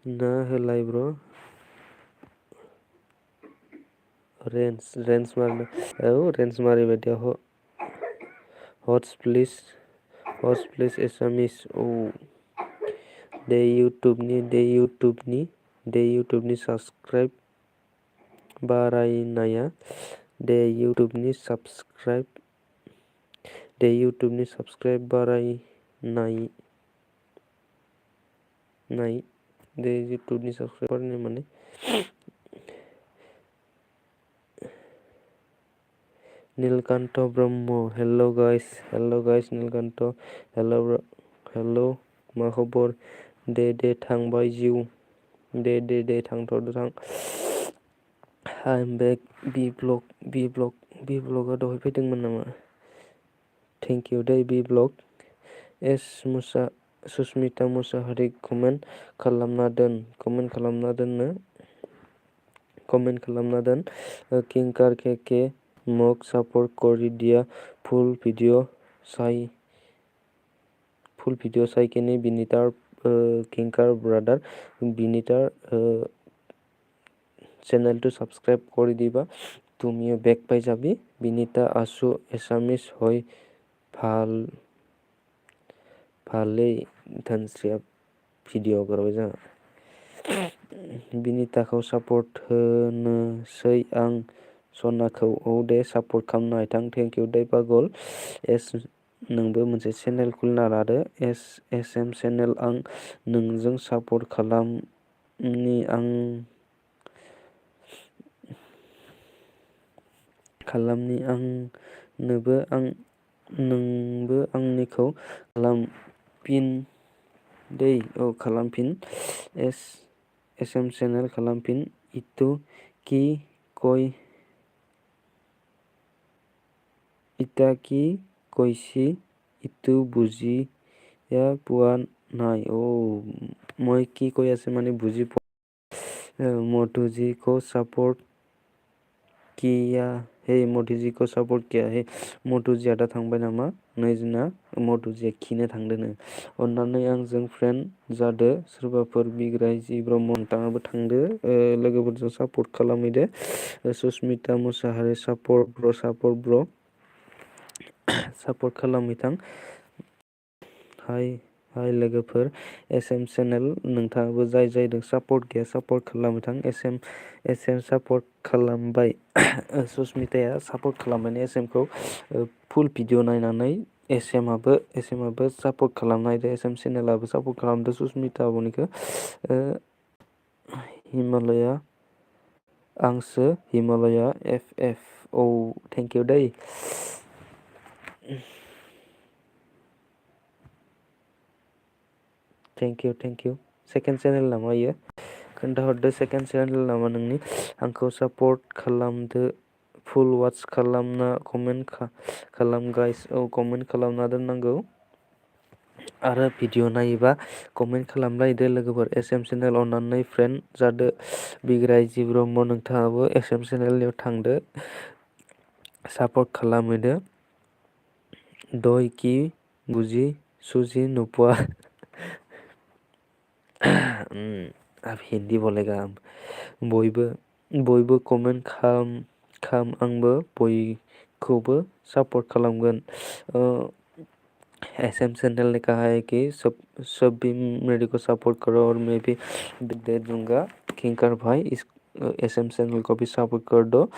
ना होलाय ब्र रेन्स मारनो औ रेन्स मारिबाय दे हट्स प्लिज एसामिस औ दे इउटुबनि साबस्क्राइब बारायनाया दे इउटुबनि साबस्क्राइब बारायनाय दे इउटुबनि साबस्क्राइब बारायनाय माने Nilakanta Brahma hello guys Nilakanta hello मा खबर दे थांबाय जिउ दे थां आइ एम बेक बि ब्लगआ दहाय फैदोंमोन नामा थेंक इउ दै बि ब्लग सुस्मिता मुसाहारि कमेन्ट खालामना दोन किंकार के मग सापर्ट करि दिया फुल भिडिअ চাই কিনে বিনিতাৰ কিংকাৰ ব্ৰাদাৰ বিনিতাৰ চেনেলটো সাবস্ক্রাইব করে দিবা তুমিও বেক পাই যাবি বিনিতা আসু এসামিস হয় ভালেই धोनस्रिया भिडिअ हगारबाय जोंहा बिनिताखौ सापर्ट होनोसै आं सनाखौ औ दे सापर्ट खालामनो हायथां थेंक इउ दे पागल नोंबो मोनसे चेनेल खुलिना लादो एस एम चेनेल आं नोंजों सापर्ट खालामनि नोंबो आंनिखौ खालामफिन दै औ खालामफिन एस एम चेनेल खालामफिन इतु कि कय इता कि কৈছি ইটো বুজিয়া পোৱা নাই মই কি কৈ আছে মানে বুজি পোৱা मोटूजी को सपोर्ट किया है मोटूजी आदा थांबाय नामा नै जोंना मोटूजिया खिनो थांदोनो अन्नानै आंजों फ्रेन्ड जादो सोरबाफोर बिग्रायजि ब्रह्म नोंथाङाबो थांदो लोगोफोरजों सापर्ट खालामहैदो सुस्मिता मुसाहारि सापर्ट ब्र सापर्ट खालामहैथां हाय लोगोफोर एस एम चेनेल नोंथाङाबो जायदों सापर्ट गैया सापर्ट खालामहैथां एस एम सापर्ट खालामबाय सुस्मिताया सापर्ट खालामबाय एस एम खौ फुल भिडिअ नायनानै एस एम आबो सापर्ट खालामनायदो एस एम चेनेलाबो सापर्ट खालामदो सुस्मिता आब'निखौ हिमालया आंसो हिमालया एफ औ थेंक इउ दै थेंक इउ सेकेन्ड चेनेल नामा इयो खोन्थाहरदो सेकेन्ड चेनेल नामा नोंनि आंखौ सापर्ट खालामदो फुल वाच खालामना कमेन्ट खालाम गाइस औ कमेन्ट खालामना दोननांगौ आरो भिडिअ नायोबा कमेन्ट खालामलायदो लोगोफोर एस एम चेनेल अननानै फ्रेन्ड जादो बिग्रायजि ब्रह्म नोंथाङाबो एस एम चेनेलनियाव थांदो सापर्ट खालामहैदो दय कि बुजि सुजि नुपुआ अब हिन्दी बोलेगा बयबो कमेन्ट खाम आंबो बयखौबो सापर्ट खालामगोन एस एम चैनल ने कहा है कि सब भी मेरे को सपोर्ट करो और मैं भी दे दूंगा किंकर भाई इस एस एम चैनल को भी सपोर्ट कर दो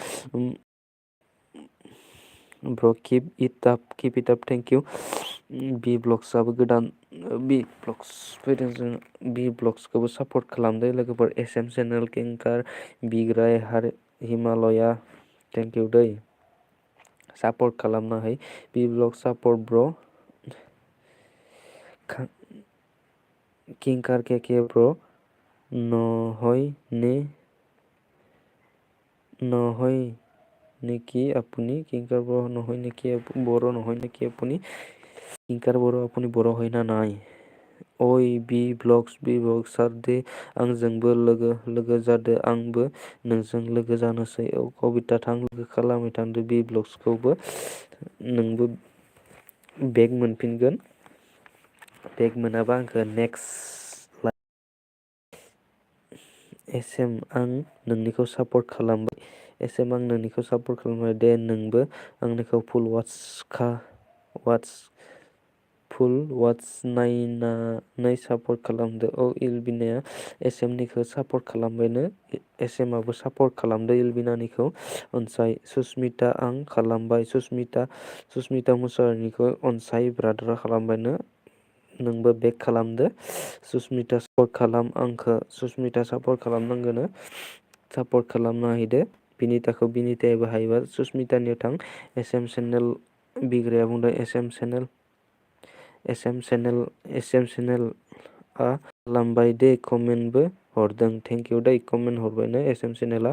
ब्र' किप इट आप थेंक इउ। बि ब्लग्सआबो गोदान बि ब्लग्स फैदों जों बि ब्लग्सखौबो सापर्ट खालामदो लोगोफोर एस एम चेनेल किंकार बिग्राय हिमालया थेंक इउ दै सापर्ट खालामनो हाय बि ब्लग सापर्ट ब्र' किंकार के ब्र' নহय নেকি আপুনি কিংকাৰ বৰ নহয় নেকি বৰ নহয় নেকি আপুনি কিংকাৰ बर' আপুনি बर' হয় না নাই ओइ बि ब्लग्स सार दे आंजोंबो लोगो जादो आंबो नोंजों लोगो जानोसै औ कबिता थां लोगो खालामबाय थांदो बि ब्लग्सखौबो नोंबो बेग मोनफिनगोन बेग मोनाबा आंखौ नेक्स्ट एसएम आं नोंनिखौ सापर्ट खालामबाय एसएम आं नोंनिखौ सापर्ट खालामबाय दे नोंबो आंनिखौ फुल वाट्स नायनानै सापर्ट खालामदो औ इलबिनाया एसएम निखौ सापर्ट खालामबायनो एसएम आबो सापर्ट खालामदो इलबिनानिखौ अनसाय सुसमिता आं खालामबाय सुसमिता मुसाहारिनिखौ अनसाय ब्रादारा खालामबायनो नोंबो बेक खालामदो सुसमिता सापर्ट खालाम आंखौ सुसमिता सापर्ट खालामनांगोनो सापर्ट खालामना हैदो बिनिताखौ बिनितायाबो हायोबा सुसमितानियाव थां एस एम चेनेल बिग्राया बुंदों एस एम चेनेल आ खालामबाय दे कमेन्टबो हरदों थेंक इउ दै कमेन्ट हरबायनो एस एम चेनेला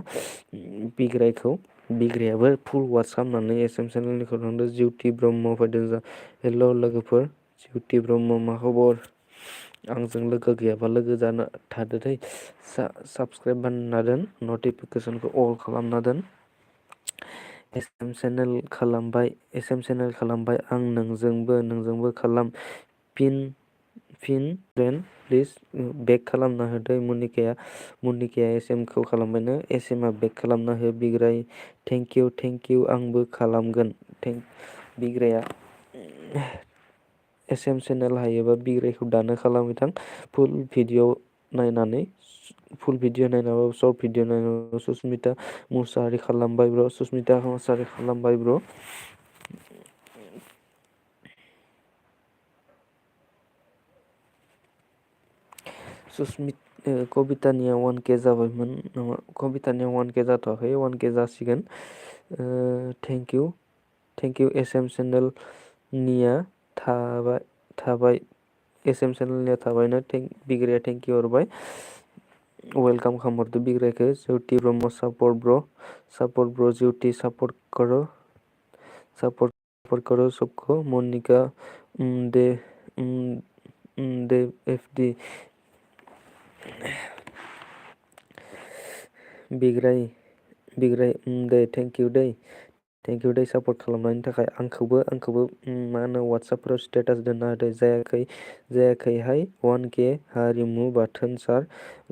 बिग्रायाबो फुल वाट्स खालामनानै एस एम चेनेलनिखौ थांदों जिउथि ब्रह्म फैदों हेल' लोगोफोर जिउथि ब्रह्म मा खबर आंजों लोगो गैयाबा लोगो जानो थादो दै साबसक्राइब बानायना दोन नटिफिकेसनखौ अल खालामना दोन एस एम चेनेल खालामबाय आं नोंजोंबो खालाम फिन फ्रेन्ड प्लिज बेक खालामना होदो मनिकाया एस एम खौ खालामबायनो एस एम आ बेक खालामना हो बिग्राय थेंक इउ आंबो खालामगोन बिग्राया एस एम चेनेल हायोबा बिग्रायखौ दानो खालामबाय थां फुल भिडिअ नायनानै सर्ट भिडिअ नायनानै सुसमिता मुसाहारि खालामबाय ब्र' कबितानिया 1K जाबायमोन नामा कबितानिया 1K जाथ'वाखै 1K जासिगोन थेंक इउ एस एम चेनेलनिया थाबाय एस एम चेनेलनिया थाबायनो बिग्राया थेंक इउ हरबाय वेलकाम खालामहरदो बिग्रायखौ जिउथि ब्रह्म सापर्ट ब्र जिउथि सापर्ट करो सबको मनिका दे एफडी बिग्राय दे थेंक इउ दै सापर्ट खालामनायनि थाखाय आंखौबो मा होनो वाट्सएपफोराव स्टेटास दोनना होदो जायाखैहाय 1K हारिमु बाथोन सार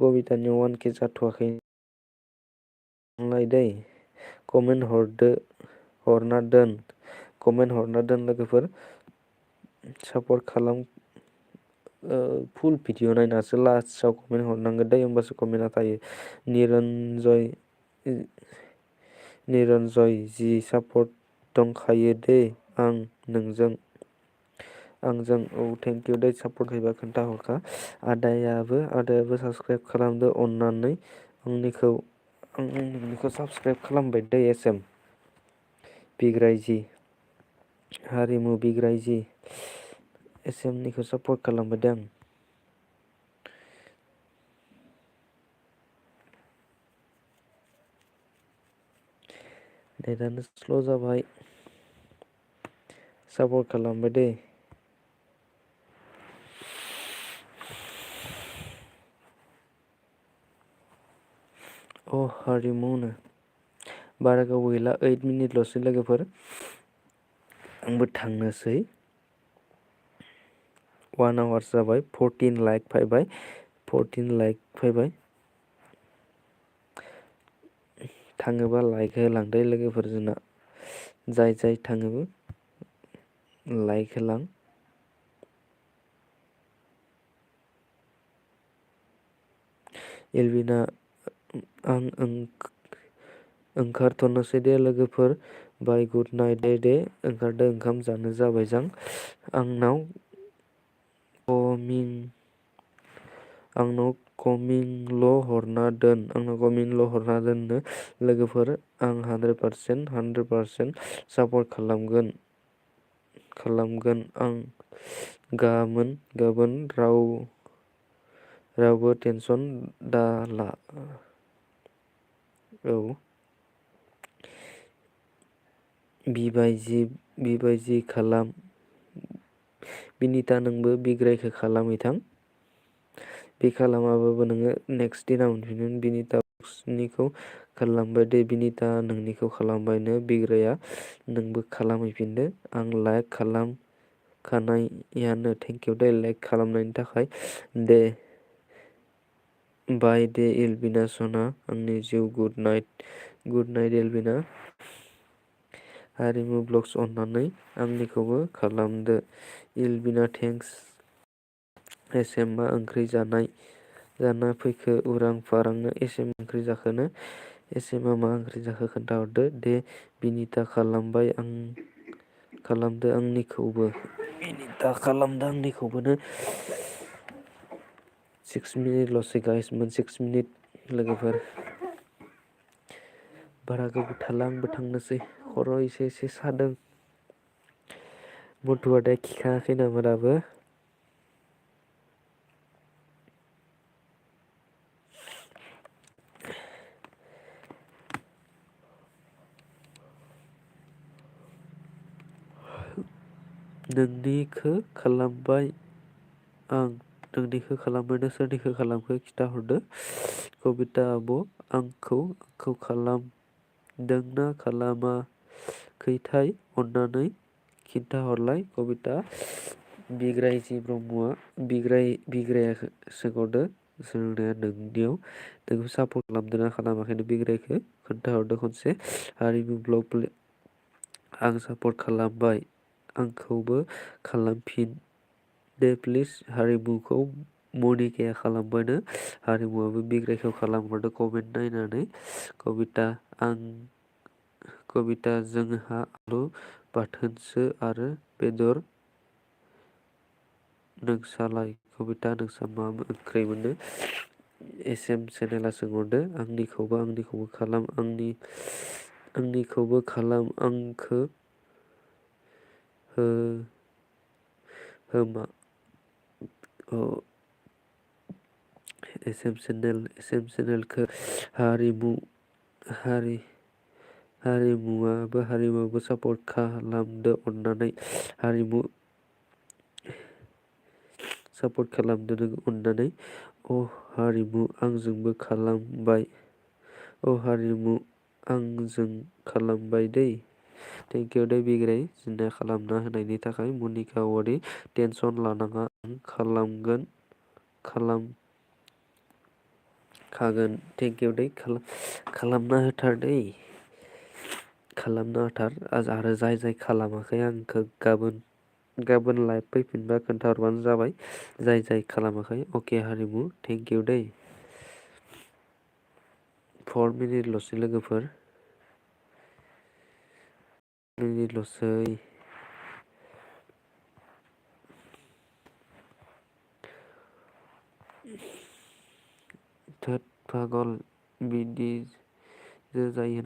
कबितानि 1K जाथ'वाखै नालाय दै कमेन्ट हरना दोन लोगोफोर सापर्ट खालाम फुल भिडिअ नायनासो लास्टआव कमेन्ट हरनांगोन दै होमबासो कमेन्टआ थायो निरन्जय जि सापर्ट दंखायो दे आंजों औ थेंक इउ दै सापर्ट होयोबा खोन्थाहरखा आदायाबो साबसक्राइब खालामदो अननानै नोंनिखौ साबसक्राइब खालामबाय दै एस एम बिग्राय जि हारिमु बिग्राय जि एस एम निखौ सापर्ट खालामबाय दे आं नेटानो स्ल' जाबाय सापर्ट खालामबाय दै हारिमुनो बारा गोबाव गैला 8 मिनिटल'सै लोगोफोर आंबो थांनोसै 1 आवार्स जाबाय 14 लाइक फैबाय थाङोबा लाइक होलांदो लोगोफोर जोंना जाय थाङोबो लाइक होलां एलबिना आं ओंखारथ'नोसै दे लोगोफोर बाय गुड नाइट दे ओंखारदो ओंखाम जानो जाबाय जां आंनाव कमिं आंनाव कमिंल' हरना दोननो लोगोफोर आं 100% सापर्ट खालामगोन आं गाबोन रावबो टेनसन दाला औ बिबायजि खालाम बिनिता नोंबो बिग्रायखौ खालामहैथां बे खालामाबाबो नोङो नेक्स्ट दिनाव मोनफिनगोन बिनिता बक्सनिखौ खालामबाय दे बिनिता नोंनिखौ खालामबायनो बिग्राया नोंबो खालामहैफिनदो आं लाइक खालामखानायानो थेंकिउ दे लाइक खालामनायनि थाखाय दे बाय दे इलबिना सना आंनि जिउ गुड नाइट इलबिना हारिमु ब्लग्स अननानै आंनिखौबो खालामदो इलबिना थेंक्स एसेम मा ओंख्रि जाना फैखो उरां फारांनो एसेम ओंख्रि जाखोनो एसेमा मा ओंख्रि जाखो खोन्थाहरदो दे बिनिता खालामदो आंनिखौबोनो 6 मिनिटल'सै गाइसमोन 6 मिनिट लोगोफोर बारा गोबाव थाला आंबो थांनोसै खर' एसे सादों मथुआ दा खिखाङाखै नामा दाबो नोंनिखो खालामबाय आं नोंनिखो खालामबायना सोरनिखो खालामखो खिथाहरदो कबिता आब' आंखौ खालामदोंना खालामाखैथाय अननानै खिन्थाहरलाय कबिता बिग्राया सोंहरदो सोंनाया नोंनियाव नोंखौ सापर्ट खालामदोंना खालामाखैनो बिग्रायखो खोन्थाहरदो खनसे हारिमु ब्लग आं सापर्ट खालामबाय आंखौबो खालामफिन दे प्लिज हारिमुखौ मनिकाया खालामबायनो हारिमुआबो बिग्रायखौ खालामहरदो कमेन्ट नायनानै कबिता जोंहा आलु बाथोनसो आरो बेदर नोंसालाय कबिता नोंसा मा ओंख्रै मोनो एसएम चेनेला सोंहरदो आंनिखौबो खालाम आंनिखौबो खालाम आंखो होमा एसएम चेनेलखौ हारिमुआबो सापर्ट खालामदो अननानै अ हारिमु आंजोंबो खालामबाय आंजों खालामबाय दै थेंकिउ दे बिग्राय जिन्ना खालामना होनायनि थाखाय मनिका औवारि टेनसन लानाङा आं खालामखागोन थेंकिउ दे खालामना होथार दै खालामना होथार आरो जाय खालामाखै आंखौ गाबोन लाइभ फैफिनबा खोन्थाहरबानो जाबाय जाय खालामाखै अके हारिमु थेंकिउ दै 4 मिनिटल'सै लोगोफोर थोद पागल बिदिसो जायो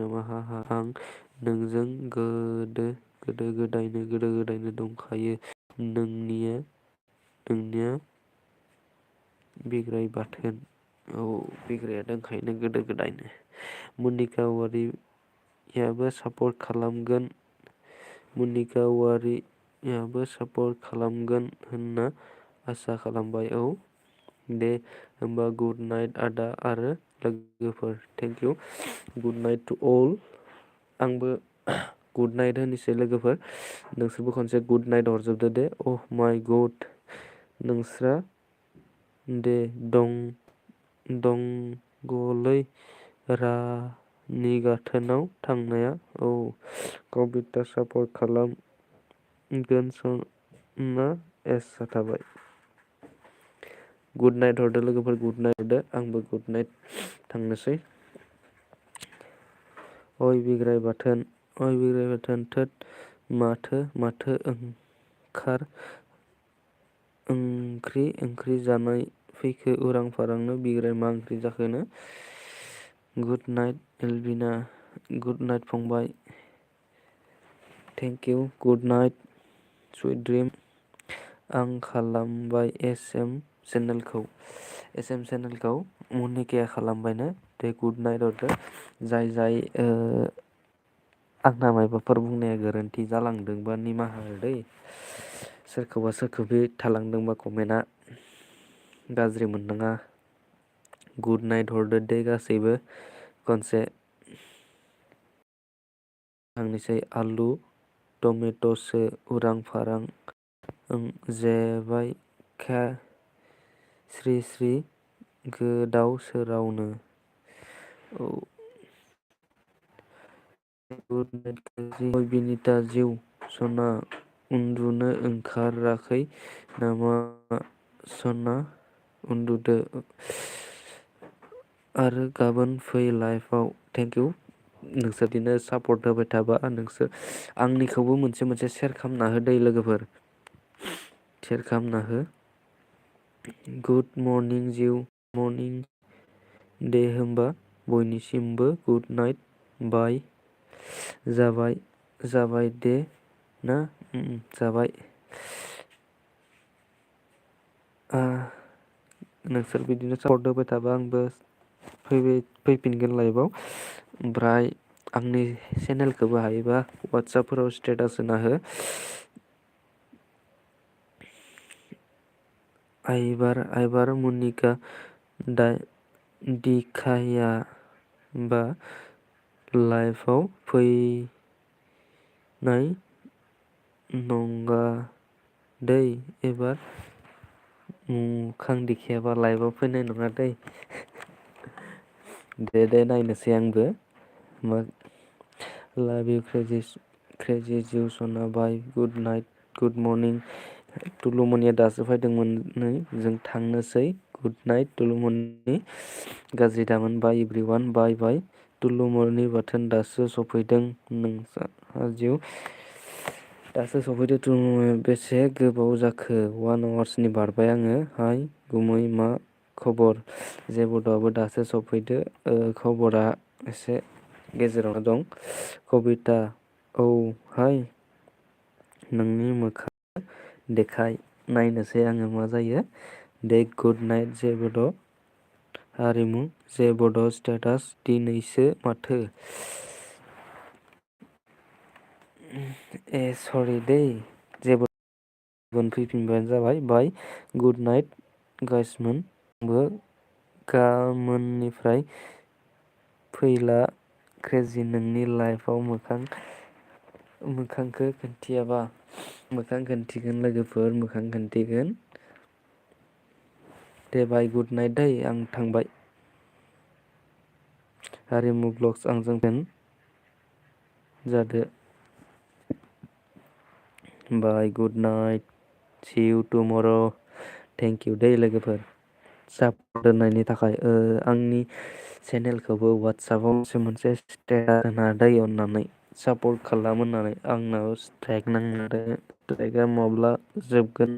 नामा हा आं नोंजों गोदो गोदायनो दंखायो नोंनिया बिग्राय बाथोन औ बिग्राया दंखायो गोदो गोदायनो मनिका औवारियाबो सापर्ट खालामगोन होनना आसा खालामबाय औ दे होमबा गुड नाइट आदा आरो लोगोफोर thank you good night to all आंबो गुड नाइट होनोसै लोगोफोर नोंसोरबो खनसे गुड नाइट हरजोबदो दे अह माइ गड नोंस्रा दे दंगलै रानिगाथोनाव थांनाया औ कबिता सापर्ट खालामगोन सना एस जाथाबाय गुड नाइट हरदो लोगोफोर गुड नाइट हरदो आंबो गुड नाइट थांनोसै अय बिग्राय बाथोन थोद माथो ओंख्रि जानाय फैखो उरां फारांनो बिग्राय मा ओंख्रि जाखोनो। गुड नाइट एलबिना, गुड नाइट फंबाय, thank you good night sweet dream. आं खालामबाय एस एम चेनेलखौ मनिकाया खालामबायनो दे गुड नाइट हरदो। जाय आंना मायबाफोर बुंनाया गोरोन्थि जालांदोंबा निमाहा हो दै। सोरखौबा थालांदोंबा कमेन्टआ गाज्रि मोननाङा। गुड नाइट हरदो दे गासैबो खनसे। थांनोसै आलु टमेट'सो उरां फारां जेबाय स्रि स्रि गोदाव सोरावनो। औ गुड नाइट बिनिता जिउ सना उन्दुनो ओंखाराखै नामा सना उन्दुदो आरो गाबोन फै लाइभआव। थेंक इउ नोंसोरदिनो सापर्ट होबाय थाबा। नोंसोर आंनिखौबो मोनसे सेयार खालामना हो दै लोगोफोर। सेयार खालामना हो। गुड मर्निं जिउ मर्निं दे होमबा बयनिसिमबो गुड नाइट बाय। जाबाय दे ना जाबाय। नोंसोर बिदिनो सापर्ट होबाय थाबा आंबो फैफिनगोन लाइभआव। ओमफ्राय आंनि चेनेलखौबो हायोबा वाट्सएपफोराव स्टेटास होना हो। आइबार मनिका दिखाया बा लाइभआव फैनाय नंगा दै एबार मुखां दिखायाबा लाइभआव फैनाय नङा दै। दे नायनोसै आंबो मा लाभ इउ क्रेजि जिउ सना बाय गुड नाइट गुड मर्निं। टुलुमनिया दासो फैदोंमोन नै जों थांनोसै गुड नाइट टुलुमनि। गाज्रि दामोन बाय एभ्रिवान बाय। टुलुमनि बाथोन दासो सफैदों नोंसा जिउ दासो सफैदो टुलुमनि बेसे गोबाव जाखो 1 आवार्सनि बारबाय आङो। हाय गुमै मा खबर जेबोदआबो दासो सफैदो। खबरा एसे गेजेरावनो दं। कबिता औ हाय नोंनि मोखां देखाय नायनोसै आङो मा जायो। दे गुड नाइट जेबोद हारिमु जेबोद स्टेटास दिनैसो माथो। सरि दै जेबो फैफिनबानो जाबाय बाय गुड नाइट गाइसमोन। आंबो गामोननिफ्राय फैला क्रेजि नोंनि लाइफआव मोखांखौ खोन्थियाबा। मोखां खोन्थिगोन लोगोफोर मोखां खोन्थिगोन। दे बाय गुड नाइट दै आं थांबाय। हारिमु ब्लग्स आंजों जादो। Bye good night see you tomorrow'. Thank you दै लोगोफोर सापर्ट होनायनि थाखाय। आंनि चेनेलखौबो वाट्सएपआव मोनसे स्टेटास होना दै अननानै सापर्ट खालाम होननानै। आंनाव स्ट्राइक नांदों स्ट्राइकआ माब्ला जोबगोन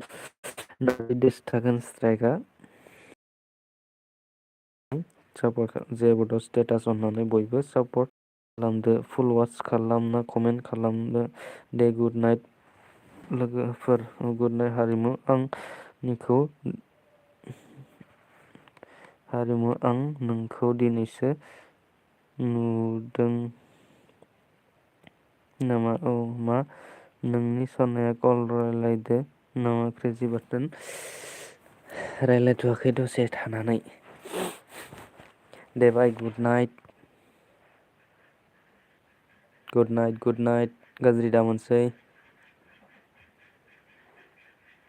90 देस थागोन स्ट्राइकआ। जेबोद स्टेटास अननानै बयबो सापर्ट खालामदो फुल वाच खालामना कमेन्ट खालामदो। दे गुड नाइट लोगोफोर गुड नाइट हारिमु आं नोंखौ दिनैसो नुदों नामा औ मा नोंनि सनाया कल रायलायदो नामा क्रेजि बाथोन रायलायथ'वाखै दसे थानानै। दे बाय गुड नाइट गुड नाइट गाज्रि दामोनसै।